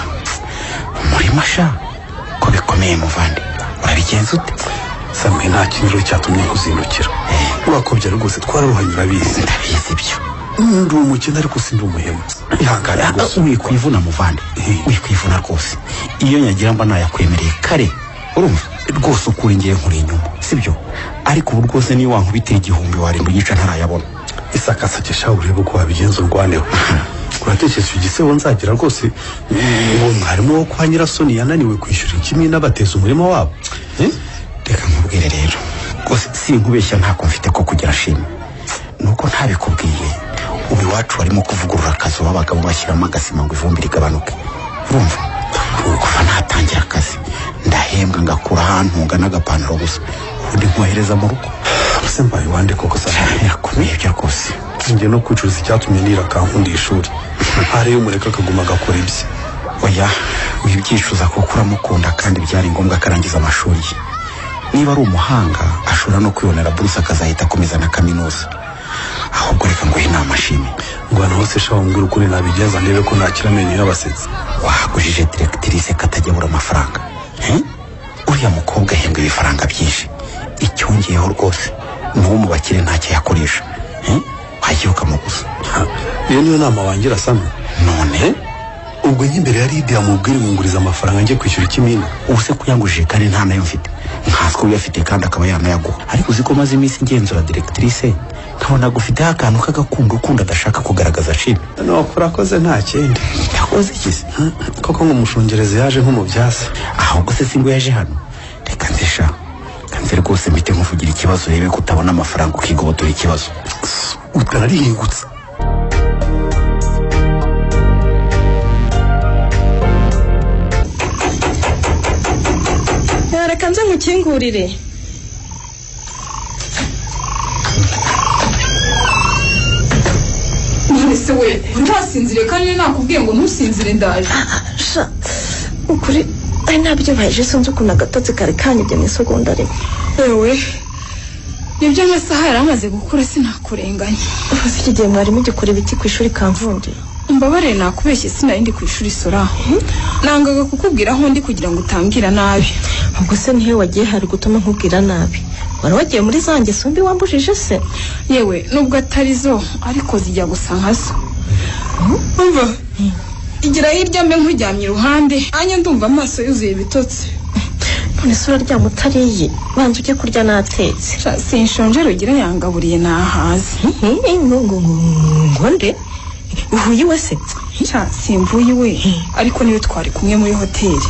umurima sha ko bikomeye muvandi, urabigenza ute? Samwe nta kintu cyatumye nkuzindukira. Urakobya rwose, twararuhanye urabizi. Ndabizi ibyo. Ndi umukene ariko sindi umuhemu. Ihangane rwose. Wikwivuna muvandi, wikwivuna rwose. Iyo nyagira mba nayakwemereye kare, urumva rwose ukuri ngiye nkuri inyuma, sibyo? Ariko ubu rwose niyo wankubitira 1000 warimba igice ntarayabona. Isakasakisha urebe uko wabigenza urwaneho. Uratekereza igisebo nzagira rwose uwo mwarimu wo kwa Nyirasoni yananiwe kwishyura ikimwe n'abateza umurimo wabo. Reka nkubwire rero rwose sinkubeshya ntako mfite ko kugira shimwe, nuko ntabikubwiye. Ubu iwacu barimo kuvugurura akazu b'abagabo bashyiramo agasima ngo ivumbi rigabanuke. Urumva kuva natangira akazi ndahembwa ngakura ahantu ngana n'agapantaro gusa, ubundi nkohereza mu rugo. Ese mbaye wande koko sa? Birakomeye ibyo rwose. Njye no kwicuza icyatumye nira kankunda ishuri. Hariyo umureka akaguma agakora ibye. Oya, wibyicuza kuko uramukunda kandi byari ngombwa akarangiza amashuri ye. Niba ari umuhanga ashobora no kwibonera buruse akazahita akomeza na kaminuza. Ahubwo reka nguhe inama shimwe. Ngo hano hose sha wambwira ukuri nabigenza ndebe ko nakira amenyo y'abasetsi. Wagujije directrice katajya abura amafaranga. Uriya mukobwa ahembwa ibifaranga byinshi. Icyongeyeho rwose n'uwo mu bakire ntacyo yakoresha. Wagiye ukamuguza. Iyo niyo nama wangira Samwe. None ubwo nyimbere yari Lydia mubwire ngunguriza amafaranga ngiye kwishyura ikimina. Ubu se kuyangujije kandi nta nayo mfite. Nkanswe uyafite kandi akaba yanayaguha. Ariko uzi ko maze iminsi ngenzura directrice nkabona gufiteho akantu k'agakundo ukunda adashaka kugaragaza shimwe. No urakoze nta kindi. Yakoze iki se? Koko nk'umushungerezi yaje nk'umubyasa. Ahubwo se singo yaje hano. Reka nzisha. Kanze rwose mpite nkuvugira ikibazo urebe ko utabona amafaranga ukigobotora ikibazo. Utararihingutse. Reka nze nkukingurire. None se we ntasinzire kandi nakubwiye ngo ntusinzire ndaje. Sha ukuri ari nabyo baje sinzi ukuntu agatotsi kari kanyibye mu isegonda rimwe. Ewe nibyo amasaha yari amaze gukura sinakurenganya. Uzi iki gihe mwarimu gikora ibiki ku ishuri Kankundi? Umbabarire nakubeshye sinari ku ishuri Sora. Nangaga kukubwira aho ndi kugira ngo utambwira nabi. Ubwo se nihe wagiye hari gutuma nkubwira nabi? Wari wagiye muri zanjye sumbi wambujije se? Yewe nubwo atari zo ariko zijya gusa nkazo. Umva igira hirya mbe nkujyamye iruhande anya ndumva amaso yuzuye ibitotsi. None se uraryama utariye? Banza ujye kurya natetse. Sinshonje Rugira yangaburiye nahaze. Ngo nde? Uhuye iwe se? Simvuye iwe ariko niwe twari kumwe muri hoteli.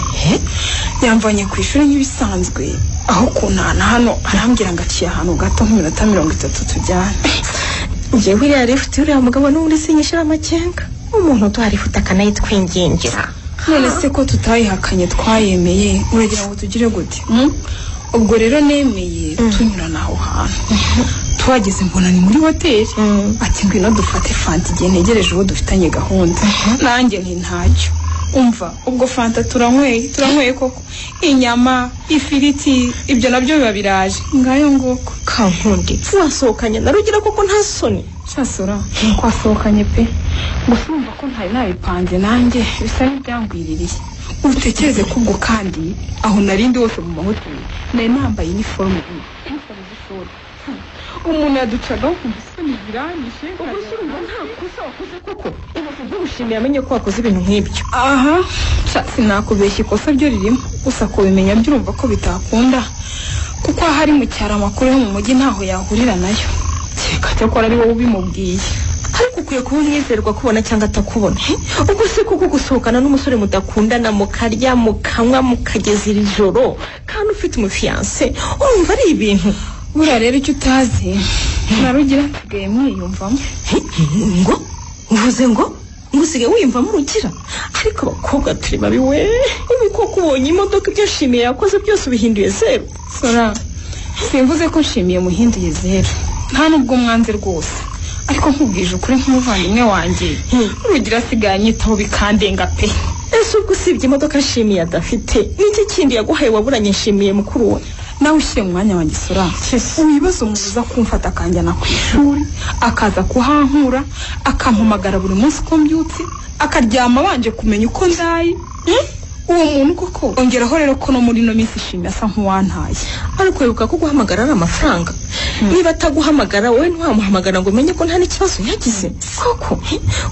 Yamvanye ku ishuri nk'ibisanzwe aho kuntana hano arambwira ngo aciye ahantu gato nk'iminota 30 tujyane. Njyewe iriya lifuti uriya mugabo n'ubundi sinyishira amakenga. Umuntu uduha lifuti akanayitwingingira. None se ko tutayihakanye twayemeye uragira ngo tugire gute? Ubwo rero nemeye tunyurana aho hantu. Twageze mbona ni muri hoteli. Ati ngwino dufate fanta igihe ntegereje uwo dufitanye gahunda. Nanjye nti ntacyo. Umva ubwo fanta turanyweye koko. Inyama, ifiriti, ibyo nabyo biba biraje. Ngayo nguko. Kankundi wasohokanye na Rugira koko nta soni? Sasora twasohokanye pe. Gusa urumva ko ntari nabipanze nanjye bisa n'ibyangwiririye. Utekereze ko ubwo kandi aho narindi hose mu mahoteli nari nambaye iniforume z'ishuri. Umuntu yaducagaho kumva isoni ziranyishe. Ubwo se urumva nta kosa wakoze koko? Ubu ushimiye amenye ko wakoze ibintu nk'ibyo. Aha, sinakubeshya ikosa ryo ririmo. Gusa kubimenya byurumva ko bitakunda kuko ahari mu cyaro amakuru yo mu mujyi ntaho yahurira nayo. Kereka cyakora ari wowe ubimubwiye. Ariko ukwiye kuba umwizerwa kubona cyangwa atakubona. Ubwo se kuko gusohokana n'umusore mudakundana mukarya mukanywa mukageza iri joro kandi ufite umufiyanse urumva ari ibintu. Buriya rero icyo utazi na Rugira nsigaye mwiyumvamo. Ngo uvuze ngo usigaye wiyumvamo Rugira? Ariko abakobwa turi babi we. Ubu koko ubonye imodoka ibyo Nshimiye yakoze byose ubihinduye zeru. Sora simvuze ko Nshimiye muhinduye zeru, nta nubwo mwanze rwose. Ariko nkubwije ukuri nk'umuvandimwe wanjye Rugira asigaye anyitaho bikandenga pe. Ese ubwo usibye imodoka Nshimiye adafite n'iki kindi yaguhaye waburanye Nshimiye mukuru we? Nawe ushyire mu mwanya wanjye Sora, wibaze umuntu uza kumfata akanjyana ku ishuri, akaza kuhankura, akampamagara buri munsi uko mbyutse, akaryama abanje kumenya uko ndaye. Uwo muntu koko. Ongeraho rero ko no muri ino minsi Ishimwe asa nk'uwantaye. Ariko wibuka ko guhamagara ari amafaranga. Niba ataguhamagara wowe ntiwamuhamagara ngo umenye ko nta n'ikibazo yagize koko.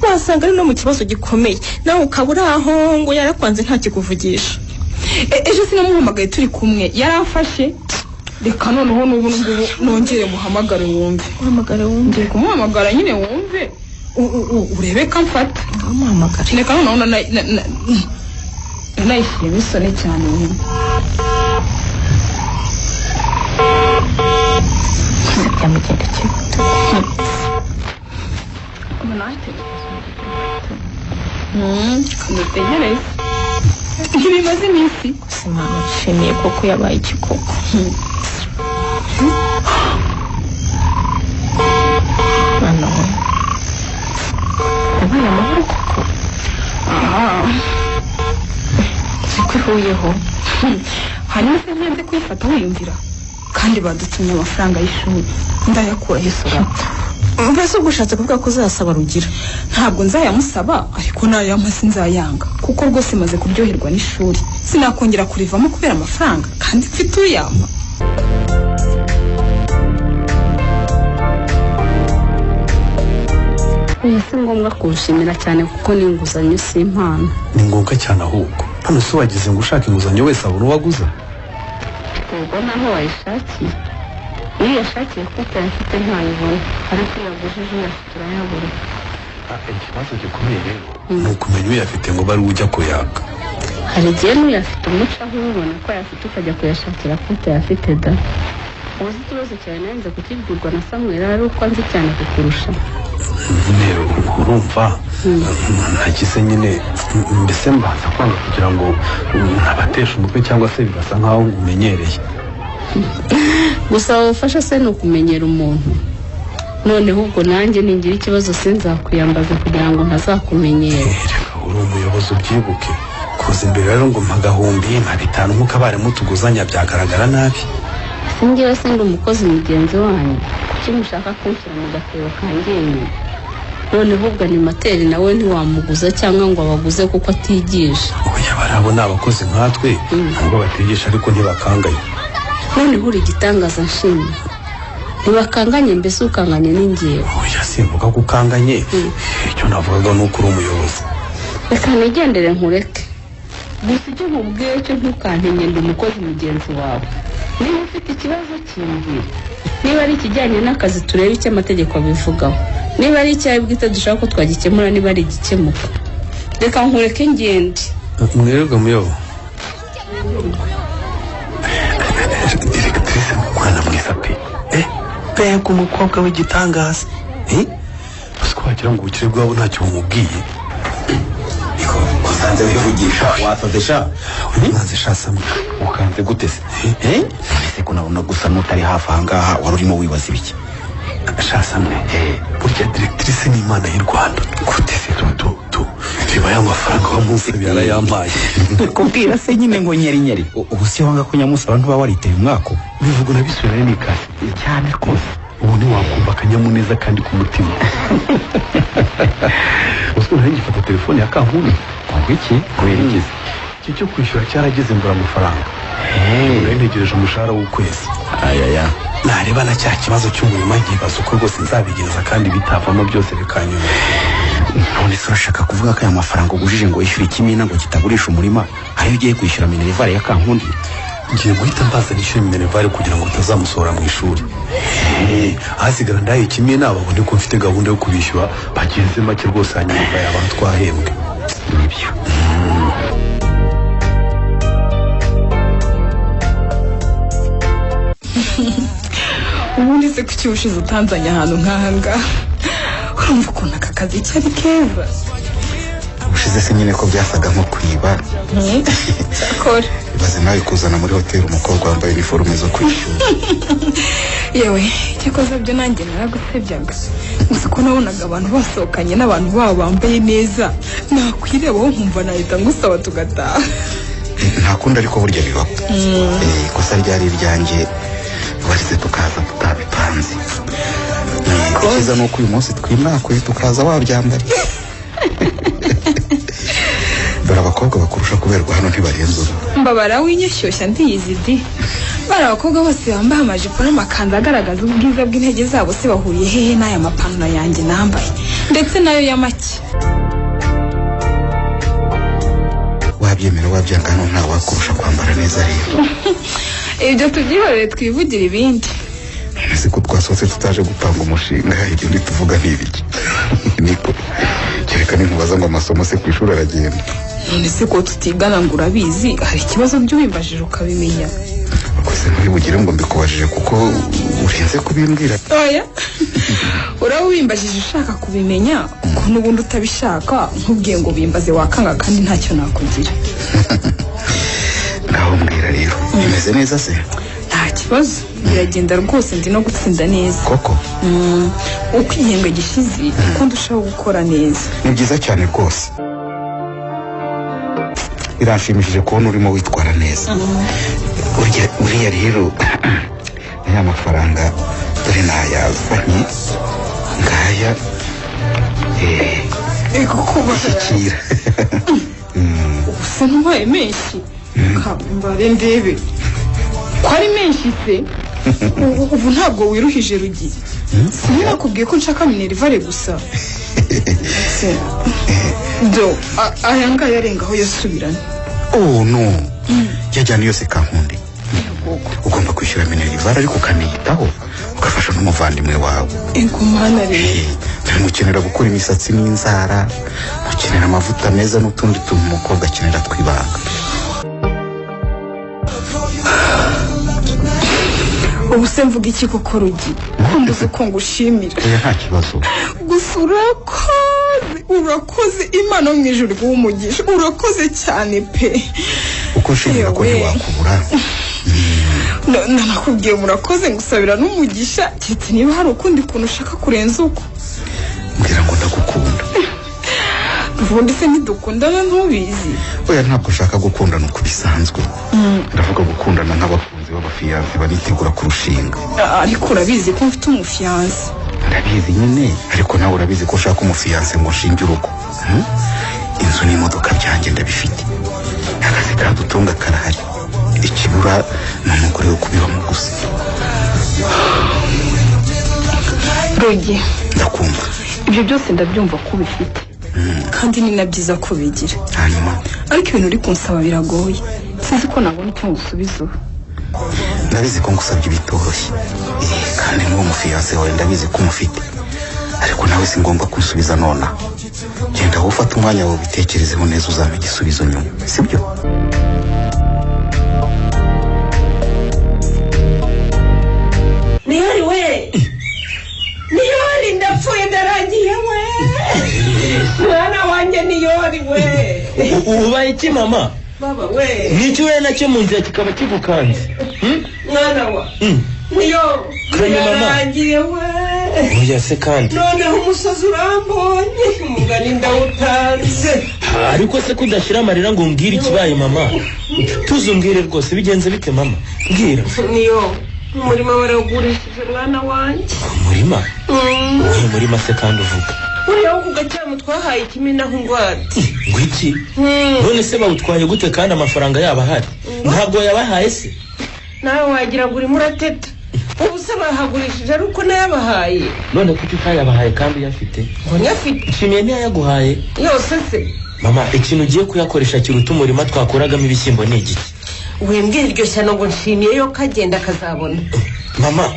Wasanga ari no mu kibazo gikomeye, nawe ukaba uri aho ngo yarakwanze ntakikuvugisha. Ejo sinamuhamagaye turi kumwe, yaramfashe. Reka noneho n'ubu ngubu nongere muhamagare wumve. Uhamagare wumve. Ngiye kumuhamagara nyine wumve, urebe ko amfata. Umuhamagare. Reka noneho nayishyiremo isoni cyane nyine. Byamugendekeye gute? Dutegereze ntibimaze iminsi. Gusa Imana nshimiye koko yabaye ikikoko. Mwana we yabaye amahoro koko. Siko ihuyeho. Hanyuma se ntiyanze kuyifata wiyumvira, kandi badutumye amafaranga y'ishuri ndayakuraho Isora. Mbese ubwo ushatse kuvuga ko uzasaba Rugira? Ntabwo nzayamusaba, ariko nayampa sinzayanga, kuko rwose maze kuryoherwa n'ishuri, sinakongera kurivamo kubera amafaranga kandi mfite uyampa. Oya, si ngombwa kunshimira cyane kuko ni inguzanyo si impano. Ni ngombwa cyane ahubwo. None se wagize ngo ushaka inguzanyo wese abona uwo aguza? Ubwo naho wayishakiye, iyo uyashakiye kuko utayafite ntayibona, ariko iyo yagujije uyafite urayabura. Ikibazo gikomeye rero ni ukumenya uyafite ngo bari ujya kuyaka. Hari igihe n'uyafite umuco aho ubibona ko ayafite ukajya kuyashakira ko utayafite da. Uzi ikibazo cyawe nanze kukibwirwa na Samuel ari uko anzi cyane kukurusha. Nyine urumva ntagize nyine, mbese mbanza kwanga kugira ngo ntabatesha umutwe cyangwa se bigasa nkaho umenyereye. Gusa ubufasha se ni ukumenyera umuntu. Noneho ubwo nanjye ningira ikibazo sinzakwiyambaza kugira ngo ntazakumenyera. Reka uri umuyobozi ubyibuke. Kuza imbere rero ngo mpagahumbi nka 5 nk'uko abarimu tuguzanya byagaragara nabi. Singewe se ndi umukozi mugenzi wanyu, kuki mushaka kunshyira mu gatebo kanjye? Noneho ubwo animateri nawe ntiwamuguza cyangwa ngo abaguze kuko atigisha. Oya, barabo ni abakozi nkatwe, nubwo batigisha ariko ntibakanganye. Noneho uri igitangaza nshimye, ntibakanganye mbese ukanganye n'ingewe. Oya, simvuga ko ukanganye, icyo navugaga ni uko uri umuyobozi. Reka nigendere nkureke, gusa icyo nkubwiye cyo ntukantinye, ndi umukozi mugenzi wawe. Niba ufite ikibazo kimbwira, niba ari ikijyanye n'akazi turebe icyo amategeko abivugaho, niba ari icyawe bwite dushaka ko twagikemura, niba ari igikemuka. Reka nkureke ngende. Mwirirwe muyobo. Directrice ni umwana mwiza pe. Mbega umukobwa w'igitangaza. Gusa ko wagira ngo ubukire bwabo ntacyo bumubwiye. Usanze wivugisha wasaze sha. Usanze sha Samwe. Ukanze gute se? None ko nabona gusa n'utari hafi aha ngaha wari urimo wibaza ibiki? Sha Samwe, burya directrice ni Imana y'u Rwanda. Gute se? Tu reba ya mafaranga wa munsi yarayampaye. Kubwira se nyine ngo nyeri nyeri. Ubu si wanga ko nyamusaba ntuba wariteye umwako. Bivuga nabisubira ni kasi cyane rwose. Ubu ntiwakumva akanyamuneza kandi ku mutima. Uzi nari ngifata telefone ya Kankumi. Ngo iki? Kubera iki? Iki cyo kwishyura cyarageze mbura amafaranga. Nari ntegereje umushahara w'ukwezi. Ayaya. Nareba na cya kibazo cy'umurima nkibaza uko rwose nzabigenza kandi bitavamo byose bikanyura. None se urashaka kuvuga ko aya mafaranga ugujije ngo wishyure ikimina ngo kitagurisha umurima, ariyo ugiye kwishyura minerivare ya Kankundi? Ngiye guhita mbaza nishyure minerivare kugira ngo utazamusohora mu ishuri. Ahasigara ndaye ikimina babone ko mfite gahunda yo kubishyura bagenze make rwose, hanyuma yaba twahembwe. Nibyo. Ubundi se kuki ubushize utanzanye ahantu nk'aha ngaha? Urumva ukuntu aka kazi cyari keza. Ubushize se nyine ko byasaga nko kwiba. Cyakora ibaze nawe kuzana muri hoteli umukobwa wambaye uniforme zo kwishyura. Yewe, cyakoze byo nanjye naragusebyaga. Gusa ko nabonaga abantu basohokanye n'abantu babo bambaye neza, nakwirebaho nkumva nahita ngusaba tugataha. Nta kundi ariko burya bibaho. Ikosa ryari iryanjye barize tukaza tutabipanze. Icyiza ni uko uyu munsi twimwakuye tukaza wabyambariye. Dore abakobwa bakurusha kuberwa hano ntibarenze ubu. Mbabara w'inyeshyushya ndiyizi di. Bari abakobwa bose bambaye amajipo n'amakanzu agaragaza ubwiza bw'intege zabo se bahuriye hehe n'aya mapantaro yanjye nambaye ndetse nayo ya make. Wabyemera wabyanga hano nta wakurusha kwambara neza rero. Ibyo tubyihorere twivugire ibindi. None ko twasohotse tutaje gupanga umushinga, ibyo ntituvuga ni ibiki? Niko kereka ninkubaza ngo amasomo se ku ishuri aragenda. None se ko tutigana ngo urabizi, hari ikibazo by'ubimbajije ukabimenya. Rwose ntibugire ngo mbikubajije kuko urenze kubimbwira. Oya, urabimbajije ushaka kubimenya kuko n'ubundi utabishaka nkubwiye ngo bimbaze wakanga kandi ntacyo nakugira. Ngaho mbwira rero, bimeze neza se? Nta kibazo, biragenda rwose, ndi no gutsinda neza. Koko? Uko igihembwe gishize uko ndushaho gukora neza. Ni byiza cyane rwose. Biranshimishije kubona urimo witwara neza. Uriya rero aya mafaranga dore nayazanye ngaya. Shyikira. Ubu ntwaye menshi mbare ndebe ko ari menshi se. Ubu ntabwo wiruhije Rugi. Sinakubwiye ko nshaka minerivare gusa. Do aya ngaya arengaho yasubirana. Oh no, yajyana yose Kankundi. Ugomba kwishyura minerivare ariko ukaniyitaho ugafasha n'umuvandimwe wawe. Ingumana rero mukenera gukora imisatsi n'inzara, mukenera amavuta meza n'utundi tuntu umukobwa akenera twibanga. Ubu se mvuga iki koko Rugi? Ko mbuze uko ngushimira. Oya nta kibazo. Gusa urakoze, Imana mu ijuru iguhe umugisha, urakoze cyane pe. Uko nshimira ko ntiwakubura. Nanakubwiye murakoze ngusabira n'umugisha, keretse niba hari ukundi kuntu ushaka kurenza uko. Mbwira ngo ndagukunda. Ubundi se ntidukundana ntubizi? Oya ntabwo ushaka gukundana uko bisanzwe. Ndavuga gukundana nk'abakunzi b'abafiyanse banitegura kurushinga. Ariko urabizi ko mfite umufiyanse. Ndabizi nyine, ariko nawe urabizi ko ushaka umufiyanse ngo nshinge urugo. Inzu n'imodoka byanjye ndabifite, akazi kadutunga karahari, ikibura ni umugore wo kubibamo gusa. Rugi, ndakumva. Ibyo byose ndabyumva ko ubifite kandi ni na byiza ko ubigira. Hanyuma ariko ibintu uri kunsaba biragoye, sinzi ko nabona icyo ngusubiza ubu. Ndabizi ko ngusabye ibitoroshye, kandi n'uwo mufiyanse wawe ndabizi ko umufite, ariko nawe si ngombwa kunsubiza nonaha. Genda wowe ufate umwanya wawe ubitekerezeho neza, uzampa igisubizo nyuma, sibyo? Nihari we, Nihari ndapfuye ndarangiye we, mwana wanjye Nihari we. Ubaye iki mama? Baba we, nicyo uhuye nacyo mu nzira kikaba kigukanze. Mwana wa niyo yarangiye we. Oya se kandi noneho umusozi urambonye, umugani ndawutanze. Ariko se kudashyira amarira ngo umbwire ikibaye mama? Tuzumbwire rwose bigenze bite mama? Mbwira. Niyo umurima warawugurishije mwana wanjye. Umurima? Uyu murima se kandi uvuga? Uriya wo ku Gacyamo twahaye ikimenaho ingwate. Ngo iki? None se bawutwaye gute kandi amafaranga yaba ahari? Ntabwo yabahaye se? Nawe wagira ngo urimo urateta. Ubu se bahagurishije ari uko nayabahaye. None kuki utayabahaye kandi uyafite? Ngo nyafite. Nshimiye ntiyayaguhaye. Yose se? Mama, ikintu ugiye kuyakoresha kiruta umurima twakuragamo ibishyimbo ni igiki? Wembwira iryo shyano ngo nshimiye yo kagenda akazabona. Mama,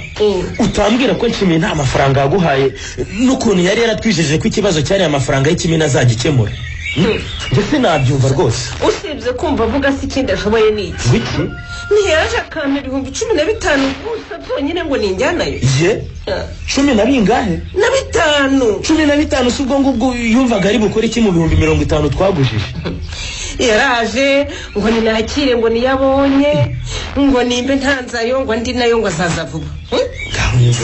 utambwira ko nshimiye nta mafaranga yaguhaye n'ukuntu yari yaratwijeje ko ikibazo cyari amafaranga y'ikimina azagikemura. Njye sinabyumva rwose. Usibye kumva avuga se ikindi ashoboye ni iki? Wiki? Ntiyaje akampa 15,000 gusa byonyine ngo ninjyanayo. Ye? 10 na bingahe? Na 5. 15 si ubwo ngubwo yumvaga ari bukore iki mu 50,000 twagujije? Yaraje ngo ninakire ngo niyabonye ngo nimbe ntanzayo ngo andi nayo ngo azaza vuba.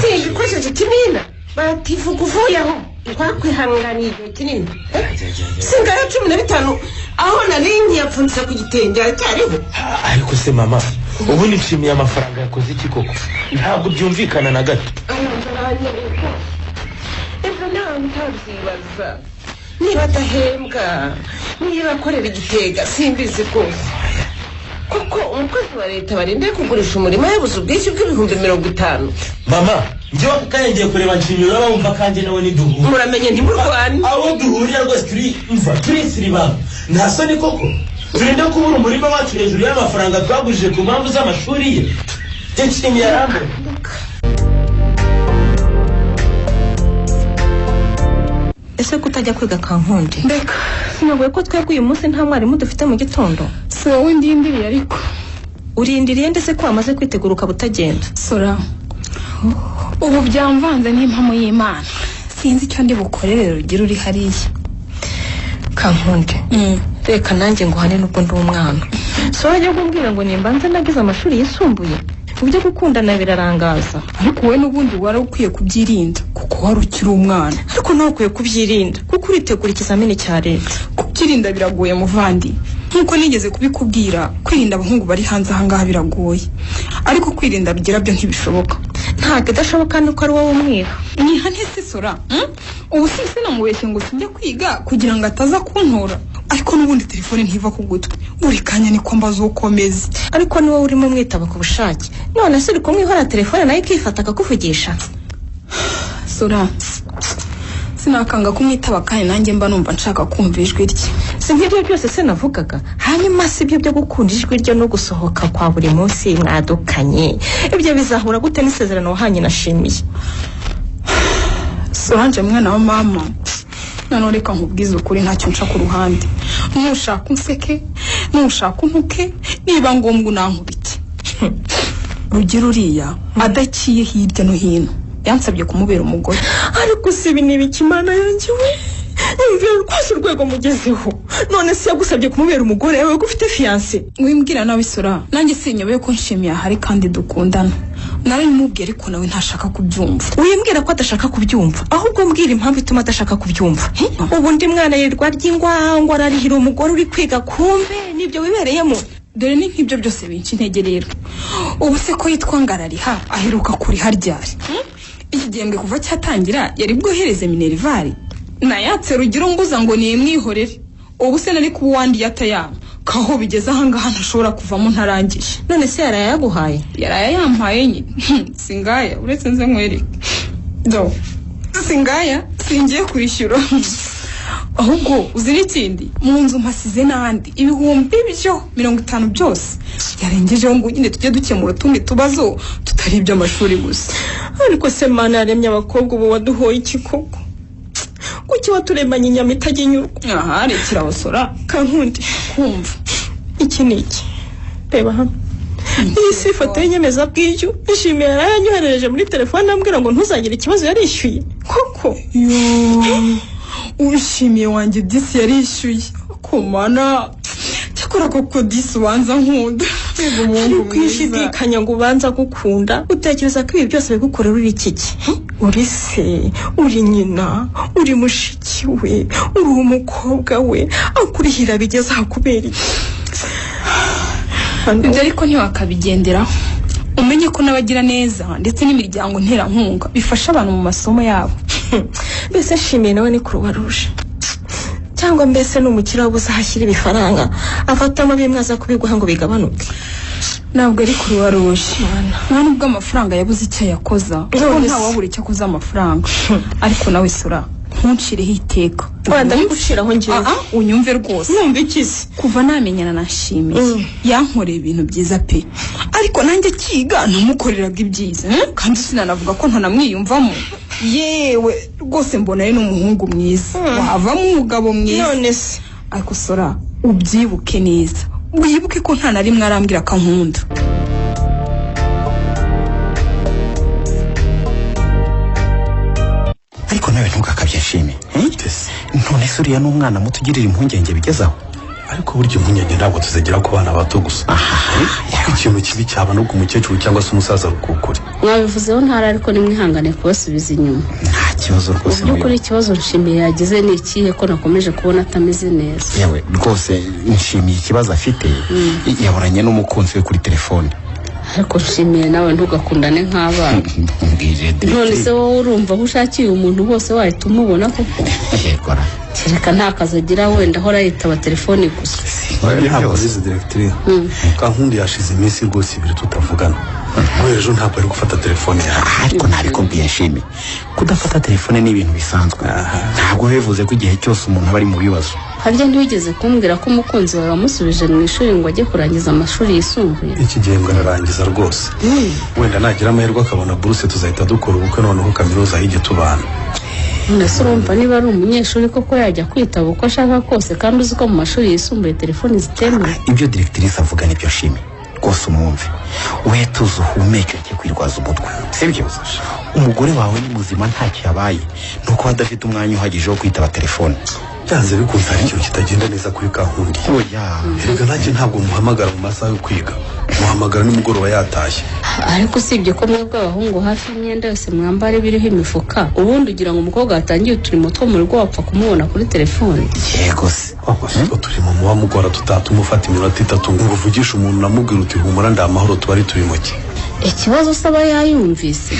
Simbikoresheje kimina bativuga uvuye aho twakwihanganiye igihe kinini. Singaya 15 Aho nari nkiyapfunditse ku gitenge aracyariho. Ariko se mama, ubundi nshimiye amafaranga yakoze iki koko? Ntabwo byumvikana na gato. Ibyo ntawe utabyibaza. Niba adahembwa, niba akorera igitega, simbizi rwose. Kuko umukozi wa leta barinde kugurisha umurima yabuze ubwishyu bw'50,000. Mama, njyewe ako kanya ngiye kureba nshimira uraba wumva kanjye nawe niduhura. Muramenye ntimurwane. Aho duhurira rwose turi mva turisiribanga. Nta soni koko. Turinde kubura umurima wacu hejuru y'amafaranga twagujije ku mpamvu z'amashuri ye. Nshimiye arambona. Ese kutajya kwiga Kankundi? Ndeka sinagoye ko twebwe uyu munsi nta mwarimu dufite mu gitondo. Si wowe ndindiriye ariko. Urindiriye ndetse ko wamaze kwitegura ukaba utagenda? Sora, ubu byamvanze n'impamo y'Imana. Sinzi icyo ndi bukorere Rugira uri hariya. Kankundi, reka nanjye nguhane nubwo ndi umwana. So wajya kumbwira ngo nimbanze nagize amashuri yisumbuye? Ibyo gukundana birarangaza. Ariko wowe n'ubundi wari ukwiye kubyirinda kuko wari ukiri umwana. Ariko nawe ukwiye kubyirinda kuko uritegura ikizamini cya leta. Kubyirinda biragoye muvandi. Nkuko nigeze kubikubwira, kwirinda abahungu bari hanze ahangaha biragoye. Ariko kwirinda Rugira byo ntibishoboka. Ntabwo idashoboka nuko ari wowe umwiha. Mwiha ntese Sora? Ubu sinse namubeshye ngo sinjya kwiga kugira ngo ataza kuntora. Ariko n'ubundi telefone ntiva ku gutwi. Buri kanya niko mbaza uko meze. Ariko ni wowe urimo mwitaba ku bushake. None se uri kumwihora telefone nayo ikifata akakuvugisha? Sora, sinakanga kumwitaba kandi nanjye mba numva nshaka kumva ijwi rye. Si nk'ibyo byose se navugaga. Hanyuma si ibyo byo gukunda ijwi rye no gusohoka kwa buri munsi mwadukanye. Ibyo bizahura gute n'isezerano wahanye nashimiye? Solange mwana wa mama, none reka nkubwize ukuri ntacyo nca ku ruhande. Nushaka unseke, nushaka untuke, niba ngombwa unankubite. Rugira uriya adaciye hirya no hino yansabye kumubera umugore. Ariko si ibi ni ibiki Imana yanjye we? Nyumvira rwose urwego mugezeho. None se yagusabye kumubera umugore wowe ko ufite fiancé? Wimbwira nawe Sora, nanjye sinyobeye ko nshimiye ahari kandi dukundana. Nari mubwiye ariko nawe ntashaka kubyumva. Wimbwira ko adashaka kubyumva, ahubwo mbwira impamvu ituma adashaka kubyumva. Ubu ndi mwana yirirwa ry'ingwangwa ararihira umugore uri kwiga kumbe nibyo wibereyemo. Dore ni nk'ibyo byose binca intege rero. Ubu se ko yitwa ngarariha aheruka kuriha ryari? Iki gihembwe kuva cyatangira yari bwohereze minervari. Nayatse Rugira mbuza ngo nimwihorere. Ubu se nari kuba uwandi yatayama. Kaho bigeze ahangaha ntashobora kuvamo ntarangije. None se yarayaguhaye? Yarayampaye nyine. Singaya uretse nze nkwereke. Do. Singaya singiye kwishyura. Ahubwo uzi n'ikindi, mu nzu mpasize n'andi ibihumbi byo 50 byose yarengejeho ngo nyine tujye dukemura utundi tubazo tutari iby'amashuri gusa. Ariko se Mana yaremye abakobwa ubu waduhoye iki koko? Kuki waturemanye inyama itajya inyurwa? Aha rekera aho Sora. Kankundi, kumva iki ni iki? Reba hano. Iyi si ifoto y'inyemezabwishyu Nshimiye yarayanyoherereje muri telefone ambwira ngo ntuzagire ikibazo yarishyuye. Koko? Ushimiye wanjye disi yarishyuye. Komana cyakora koko disi ubanza nkunda. Ariko kwishidikanya ngo ubanza gukunda, utekereza ko ibi byose bigukorera uri iki? Uri se, uri nyina, uri mushiki we, uri umukobwa we, akurihira bigeze ahakubera iki? Ibyo ariko ntiwakabigenderaho. Umenye ko n'abagira neza ndetse n'imiryango nterankunga bifasha abantu mu masomo yabo. Mbese nshimiye nawe ni Croix Rouge. Cyangwa mbese ni umukire wabuze ahashyira ibifaranga afatamo bimwe aza kubiguha ngo bigabanuke. Ntabwo ari Croix Rouge. Nta nubwo amafaranga yabuze icyo yakoza, kuko ntawabura icyo akoza amafaranga. Ariko nawe Sora, ntuncireho iteka. Wenda ndiguciraho njyewe. Unyumve rwose. Numva iki se? Kuva namenyana na Nshimiye yankoreye ibintu byiza pe. Ariko nanjye kiga namukoreraga ibyiza. Kandi sinanavuga ko ntanamwiyumvamo. Yewe rwose mbona ari n'umuhungu mwiza. Wavamo umugabo mwiza. None se ariko Sora ubyibuke neza. Wibuke ko nta na rimwe arambwira akankunda. Ariko nawe ntugakabye Nshimi. None se uriya n'umwana muto ugirira impungenge bigezaho? Ariko burya impungenge ntabwo tuzigira ku bana bato gusa. Kuko ikintu kibi cyaba no ku mukecuru cyangwa se umusaza rukukuri. Mwabivuzeho ntara, ariko nimwihangane kubasubiza inyuma. Nta kibazo rwose. Mu by'ukuri ikibazo Nshimiye yagize ni ikihe ko nakomeje kubona atameze neza? Yewe rwose Nshimiye ikibazo afite, yaburanye n'umukunzi we kuri telefone. Ariko Nshimiye nawe ntugakundane nk'abana. None se wowe urumva aho ushakiye umuntu hose wahita umubona koko? Yegora. Kereka nta kazi agira, wenda ahora yitaba telefone gusa. Ntabwo zizi directrice. Kankundi yashize iminsi rwose ibiri tutavugana. Guhera ejo ntabwo ari gufata telefone yawe. Ariko ntabikubwiye Nshimi, kudafata telefone ni ibintu bisanzwe. Ntabwo bivuze ko igihe cyose umuntu aba ari mu bibazo. Harya ntiwigeze kumbwira ko umukunzi wawe wamusubije mu ishuri ngo ajye kurangiza amashuri yisumbuye? Iki gihembwe ararangiza rwose. Wenda nagira amahirwe akabona buruse tuzahita dukora ubukwe, noneho kaminuza yige tubana. Mbese urumva niba ari umunyeshuri koko yajya kwitaba uko ashaka kose, kandi uzi ko mu mashuri yisumbuye telefoni zitemewe? Ibyo directrice avuga nibyo Nshimi, rwose umwumve. We tuzi uhumeke ureke kwirwaza umutwe, sibyo? Umugore wawe ni muzima ntacyo yabaye, nuko adafite umwanya uhagije wo kwitaba telefone. Byanze bikunze hari ikintu kitagenda neza kuri Kankundi. Oya, erega nanjye ntabwo muhamagara mu masaha yo kwiga, muhamagara nimugoroba yatashye. Ariko usibye ko mwebwe abahungu hafi imyenda yose mwambara ibiriho imifuka, ubundi ugira ngo umukobwa watangiye uturimo two mu rugo wapfa kumubona kuri telefone? Yego se, uturimo muba mugora tutatumufata iminota itatu ngo uvugishe umuntu namubwira uti humura ndamahoro tubari tubimoke. Ikibazo usaba yayumvise.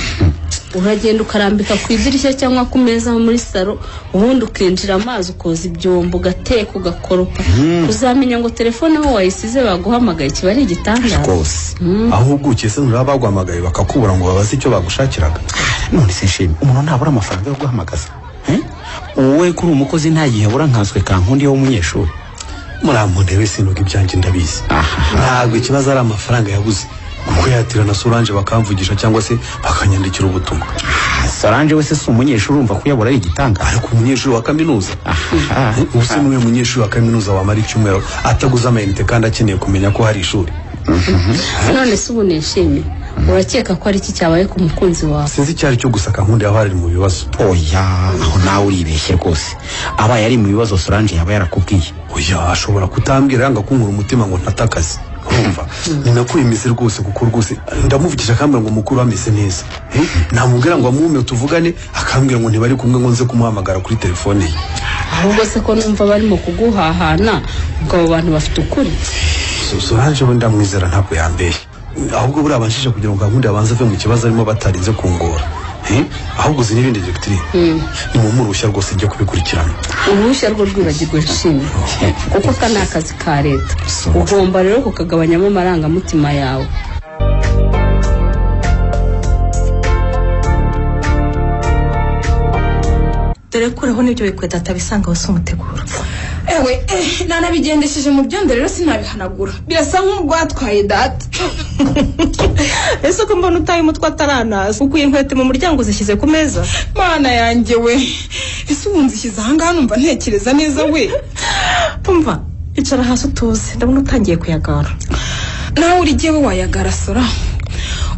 Uragenda ukarambika ku idirishya cyangwa ku meza muri salo, ubundi ukinjira amazi ukoza ibyombo, ugateka, ugakoropa. Uzamenya ngo telefone aho wayisize baguhamagaye kiba ari igitangaza rwose. Aho ugukiye se nturaba baguhamagaye bakakubura ngo babaze icyo bagushakiraga? None se Nshimi, umuntu ntabura amafaranga yo guhamagaza? Wowe kuri umukozi nta gihe abura nkanswe Kankundi w'umunyeshuri. Murampundebe sinuga ibyanjye ndabizi. Ntabwo ikibazo ari amafaranga yabuze, kuko yatira na Solange bakamvugisha cyangwa se bakanyandikira ubutumwa. Solange wese si umunyeshuri, urumva kuyabura ari igitangaza. Ariko umunyeshuri wa kaminuza, ubu se n'uyu munyeshuri wa kaminuza wamara icyumweru ataguze amayinite kandi akeneye kumenya ko hari ishuri? None se ubu Nishimiye, urakeka ko ari iki cyabaye ku mukunzi wawe? Sinzi icyo ari cyo gusa Kankundi yaba ari mu bibazo. Oya, aho nawe uribeshye rwose. Abaye ari mu bibazo Solange yaba yarakubwiye. Oya, ashobora kutambwira yanga kunkura umutima ngo ntatakaze. Urumva ni nako imeze rwose, kuko rwose ndamuvugisha akambwira ngo mukuru ameze neza. Namubwira ngo amume tuvugane, akambwira ngo ntibari kumwe ngo nze kumuhamagara kuri telefone ye. Ahubwo se ko numva barimo kuguhahana, ubwo abo bantu bafite ukuri? Solange we ndamwizera ntabwo yambeshye. Ahubwo buriya abanshije kugira ngo Kankundi abanze ave mu kibazo arimo batarinze kungora. Ahubwo uzi n'ibindi directrice, ni mu murushya rwose njye kubikurikirana. Uruhushya rwo rwibagirwe Nshimi, kuko aka ni akazi ka leta, ugomba rero kukagabanyamo amarangamutima yawe. Dore kureho n'ibyo bikweta atabisanga wose umuteguro. Ewe, nanabigendesheje mu byondo rero sinabihanagura, birasa nk'urwatwaye data. Ese ko mbona utaye umutwe ataranaza, ukuye inkweto mu muryango uzishyize ku meza? Mana yanjye we, ese ubu nzishyize ahangaha numva ntekereza neza we? Umva, icara hasi utuze, ndabona utangiye kuyagara. Nawe urigiye we wayagara Sora.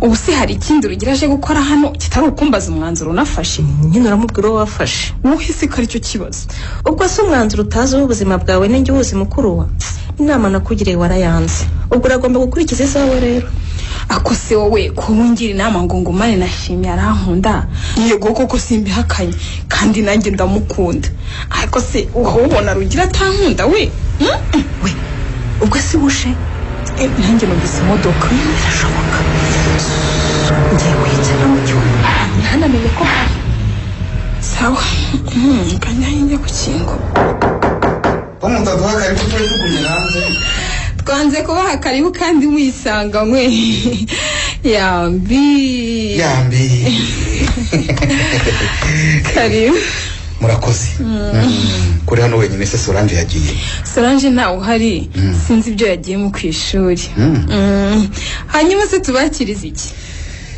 Ubu se hari ikindi Rugira aje gukora hano kitari ukumbaza umwanzuro nafashe? Nyine uramubwira uwo wafashe. Wowe se ko aricyo kibazo? Ubwo se umwanzuro utazi w'ubuzima bwawe ninjye uwuzi mukuru wa? Inama nakugiriye warayanze, ubwo uragomba gukurikiza izawe rero. Ako se wowe ko wungira inama ngo ngumane na Shimye arankunda? Yego koko simbihakanye, kandi nanjye ndamukunda. Ariko se wowe ubona Rugira atankunda we? We, ubwo se wushe? Nanjye numvise imodoka. Birashoboka. Ngiye kwicara mu cyumba ntanamenye ko hari. Sawa, kanya njye gukingo. Ko mutaduha karibu turi tugumye hanze? Twanze kubaha karibu kandi mwisanga mwe. Yambi. Yambi. Karibu. Murakoze. Kuri hano wenyine se Solange yagiye? Solange ntawe uhari, sinzi ibyo yagiyemo ku ishuri. Hanyuma se tubakiriza iki?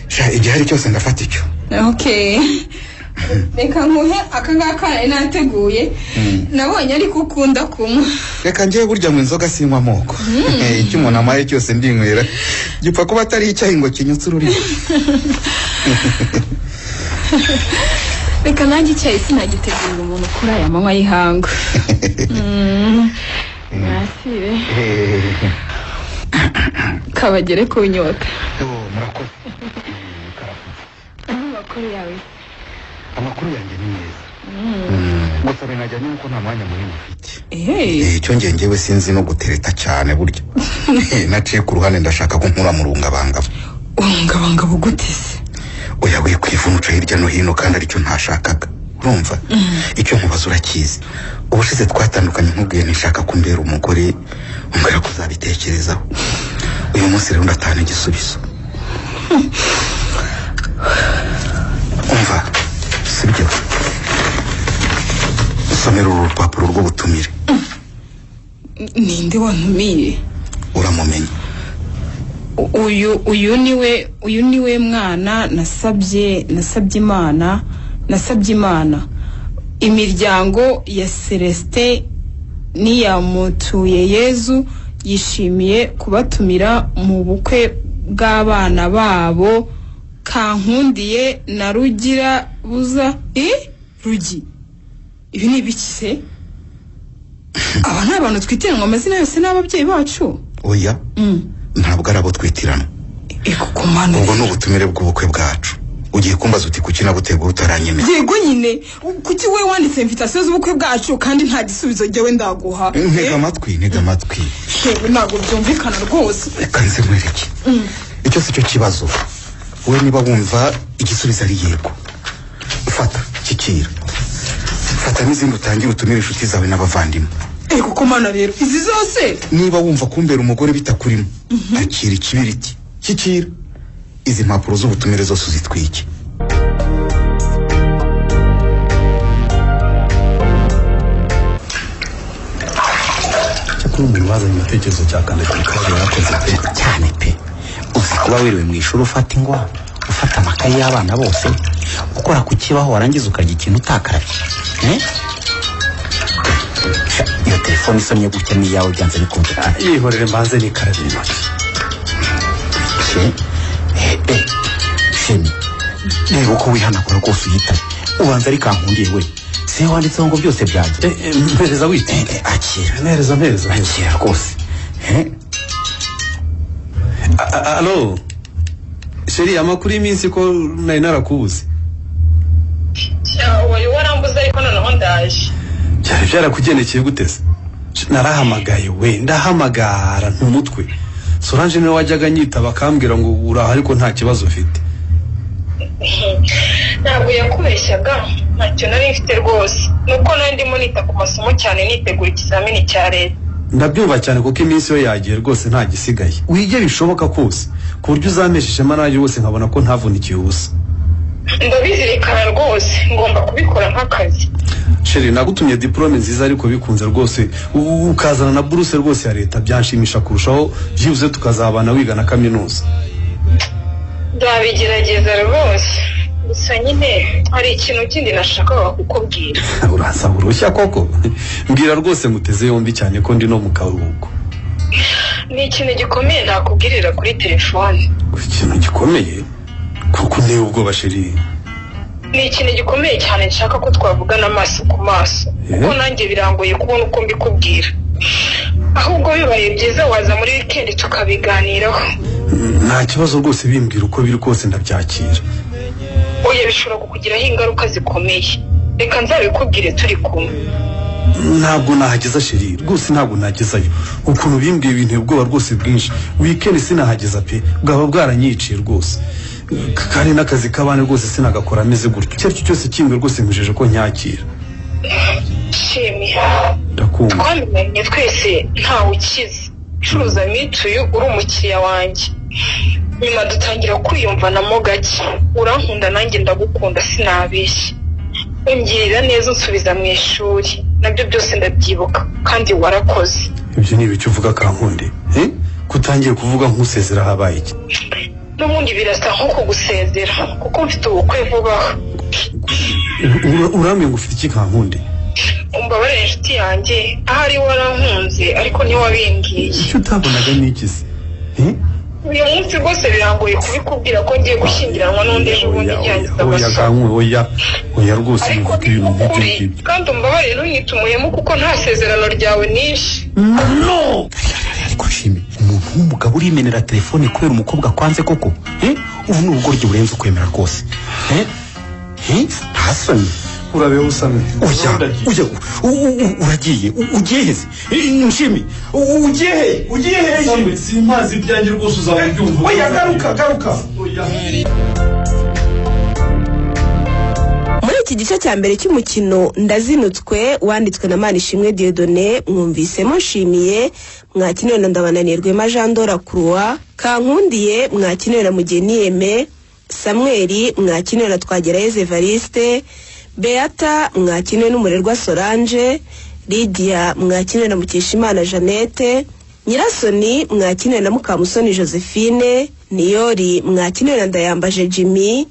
Sha igihari cyose ndafata icyo. Okay. Reka nkuhe aka ngaka nari nateguye, nabonye ariko ukunda kunywa. Reka njye burya mu inzoga sinywa amoko. Icyo umuntu amaye cyose ndinywera, gipfa kuba atari icyayi ngo kinyutse ururimi. Reka nanjye icyayi sinagitegurira umuntu kuri aya manywa y'ihangu. Mwasire. Kabagere ku nyota. Murakoze. Amakuru yawe? Amakuru yanjye ni meza. Gusa binajyanye nuko nta mwanya munini mfite. Icyo ngewe sinzi no gutereta cyane burya. Naciye ku ruhande ndashaka ko nkura mu rungabangabo. Urungabangabo gute se? Oya we kwivunuca hirya no hino kandi aricyo ntashakaga. Urumva? Icyo nkubaza urakizi. Ubushize twatandukanye nkubwiye nishaka kumbera umugore umbwira kuzabitekerezaho. Uyu munsi rero ndatana igisubizo. Umva, sibyo. Somera uru rupapuro rw'ubutumire. Ninde wantumiye? Uramumenya. Uyu niwe mwana nasabye Imana. Imiryango ya Celestin niyamutuye Yezu yishimiye kubatumira mu bukwe bw'abana babo Kankundiye na Rugira buza. Rugi, ibi ni ibiki se? Aba ni abantu twitiranwa amazina yose n'ababyeyi bacu? Oya, ntabwo ari abo twitiranwa. Ubwo ni ubutumire bw'ubukwe bwacu. Ugiye kumbaza uti kuki nabutegura utaranyemera? Yego nyine, kuki we wanditse invitation z'ubukwe bwacu kandi nta gisubizo jyewe ndaguha? Ntega amatwi. Yewe ntabwo byumvikana rwose. Reka nze nkwereke. Icyo si cyo kibazo. Wowe niba wumva igisubizo ari yego, fata kikira. Fata n'izindi utangire utumire inshuti zawe n'abavandimwe. Ego komana rero izi zose. Niba wumva kumbera umugore bitakurimo, akira ikibiriti. Kikira. Izi mpapuro z'ubutumire zose uzitwike. Cyakora umuntu wazanye igitekerezo cya kandagira ukarabe yarakoze pe cyane pe. Uzi kuba wiriwe mu ishuri ufata ingwa, ufata amakayi y'abana bose, ukora ku kibaho warangiza ukarya ikintu utakarabye. Iyo telefone isomye gutya ni iyawe byanze bikunze. Yihorere mbanze nikarabye intoki. Shemi, reba uko wihanagura rwose uyitabe. Ubanza ari Kankundiye we. Si wanditseho ngo byose byanjye. Mpereza wite. Akira. Mpereza. Akira rwose. Alo. Sheri, amakuru y'iminsi ko nari narakubuze. Wari warambuze ariko noneho ndaje. Byari byarakugendekeye gute se? Narahamagaye we, ndahamagara ntumutwe. Solange niwe wajyaga nyitaba akambwira ngo uraha ariko nta kibazo ufite. Ntabwo yakubeshyaga, ntacyo nari mfite rwose. Nuko nari ndimo nita ku masomo cyane nitegura ikizamini cya leta. Ndabyumva cyane kuko iminsi yo yagiye rwose nta gisigaye. Wige bishoboka kose ku buryo uzampesha ishema nanjye rwose nkabona ko ntavunikiye ubusa. Ndabizirikana rwose, ngomba kubikora nk'akazi. Sheri, nagutumye diplome nziza ariko bikunze rwose ukazana na buruse rwose ya leta byanshimisha kurushaho, byibuze tukazabana wiga na kaminuza. Ndabigerageza rwose. Gusa nyine hari ikintu kindi nashakaga kukubwira. Uransaba uruhushya koko? Mbwira rwose nguteze yombi cyane ko ndi no mu karuhuko. Ni ikintu gikomeye nakubwirira kuri telefone. Ikintu gikomeye? Kuko nteye ubwoba Sheri. Ni ikintu gikomeye cyane nshaka ko twavugana amaso ku maso. Kuko nanjye birangoye kubona uko mbikubwira. Ahubwo bibaye byiza waza muri weekend tukabiganiraho. Nta kibazo rwose, bimbwira uko biri kose ndabyakira. Oya, bishobora kukugiraho ingaruka zikomeye. Reka nzabikubwire turi kumwe. Ntabwo nahageza Sheri, rwose ntabwo nagezayo. Ukuntu bimbwiye ibintu ubwoba rwose bwinshi. Weekend sinahageza pe, bwaba bwaranyiciye rwose. Kandi n'akazi k'abana rwose sinagakora ameze gutyo. Icyo aricyo cyose kimbwe rwose nkujeje ko nyakira. Shemi, ndakumva. Twamenye twese ntawe ukize. Curuza mituyu uri umukiriya wanjye. Nyuma dutangira kwiyumvanamo gake. Urankunda nanjye ndagukunda sinabeshya. Ungirira neza unsubiza mu ishuri. Nabyo byose ndabyibuka kandi warakoze. Ibyo ni ibiki uvuga Kankunde? Kutangiye kuvuga nkusezera habaye iki? N'ubundi birasa nko kugusezera kuko mfite ubukwe vuba aha. Urambwira ngo ufite iki Kankunde? Umbabarire inshuti yanjye, ahari warankunze ariko ntiwabimbwiye. Icyo utabonaga ni iki se? Uyu munsi rwose birangoye kubikubwira ko ngiye gushyingiranwa n'undi ejo bundi nyangiza Oya amasomo. Kanku, oya oya rwose, Ariko bivuga ibintu nk'ibyo ukuri ngibyo. kandi umbabarire ntunyite umuhemu kuko nta sezerano ryawe nishe. No. Ariko Nshimi, umuntu w'umugabo urimenera telefone kubera umukobwa kwanze koko? Ubu ni ubugoryi burenze ukwemera rwose. Nta soni. Urabeho Samwe. Oya oya, uragiye, ugiye heze? Nshimi, ugiye he? Ugiye he? Samwe, simpazi ibyanjye rwose, uzaba ubyumva. Oya, garuka garuka. Oya. Muri iki gice cya mbere cy'umukino Ndazinutswe wanditswe na Manishimwe Dieudonné, mwumvisemo Nshimiye mwakiniwe na Ndabananiye Rwema Jean Dora Croix, Kankundiye mwakiniwe na Mugeni Aime, Samweli mwakiniwe na Twagirayezu Evariste, Beata mwakiniwe n'Umurerwa Solange, Lydia mwakiniwe na Mukeshimana Jeannette, Nyirasoni mwakiniwe na Mukamusoni Josephine, Niyori mwakiniwe na Ndayambaje Jimmy,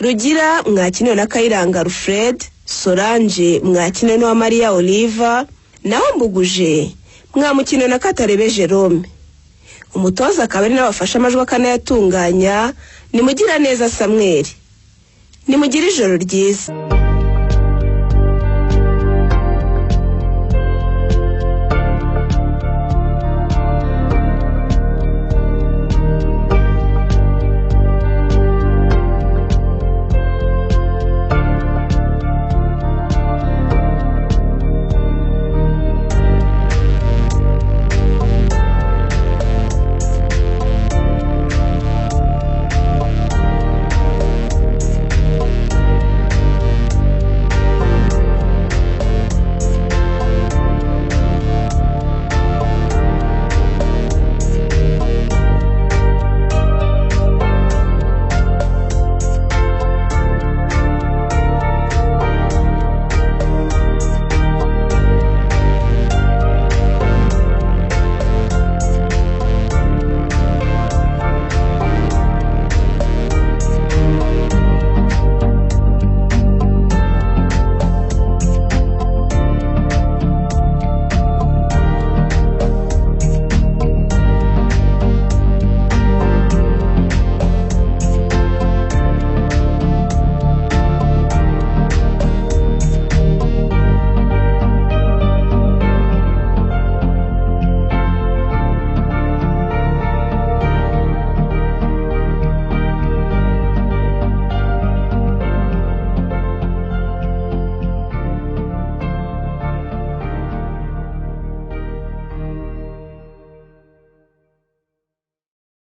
Rugira mwakiniwe na Kayiranga Alfred, Solange mwakiniwe n'uwa Maria Oliva, naho Mbuguje mwamukiniwe na Katarebe Jerome. Umutoza akaba ari n'abafasha amajwi akanayatunganya ni Mugiraneza Samweli. Nimugire ijoro ryiza.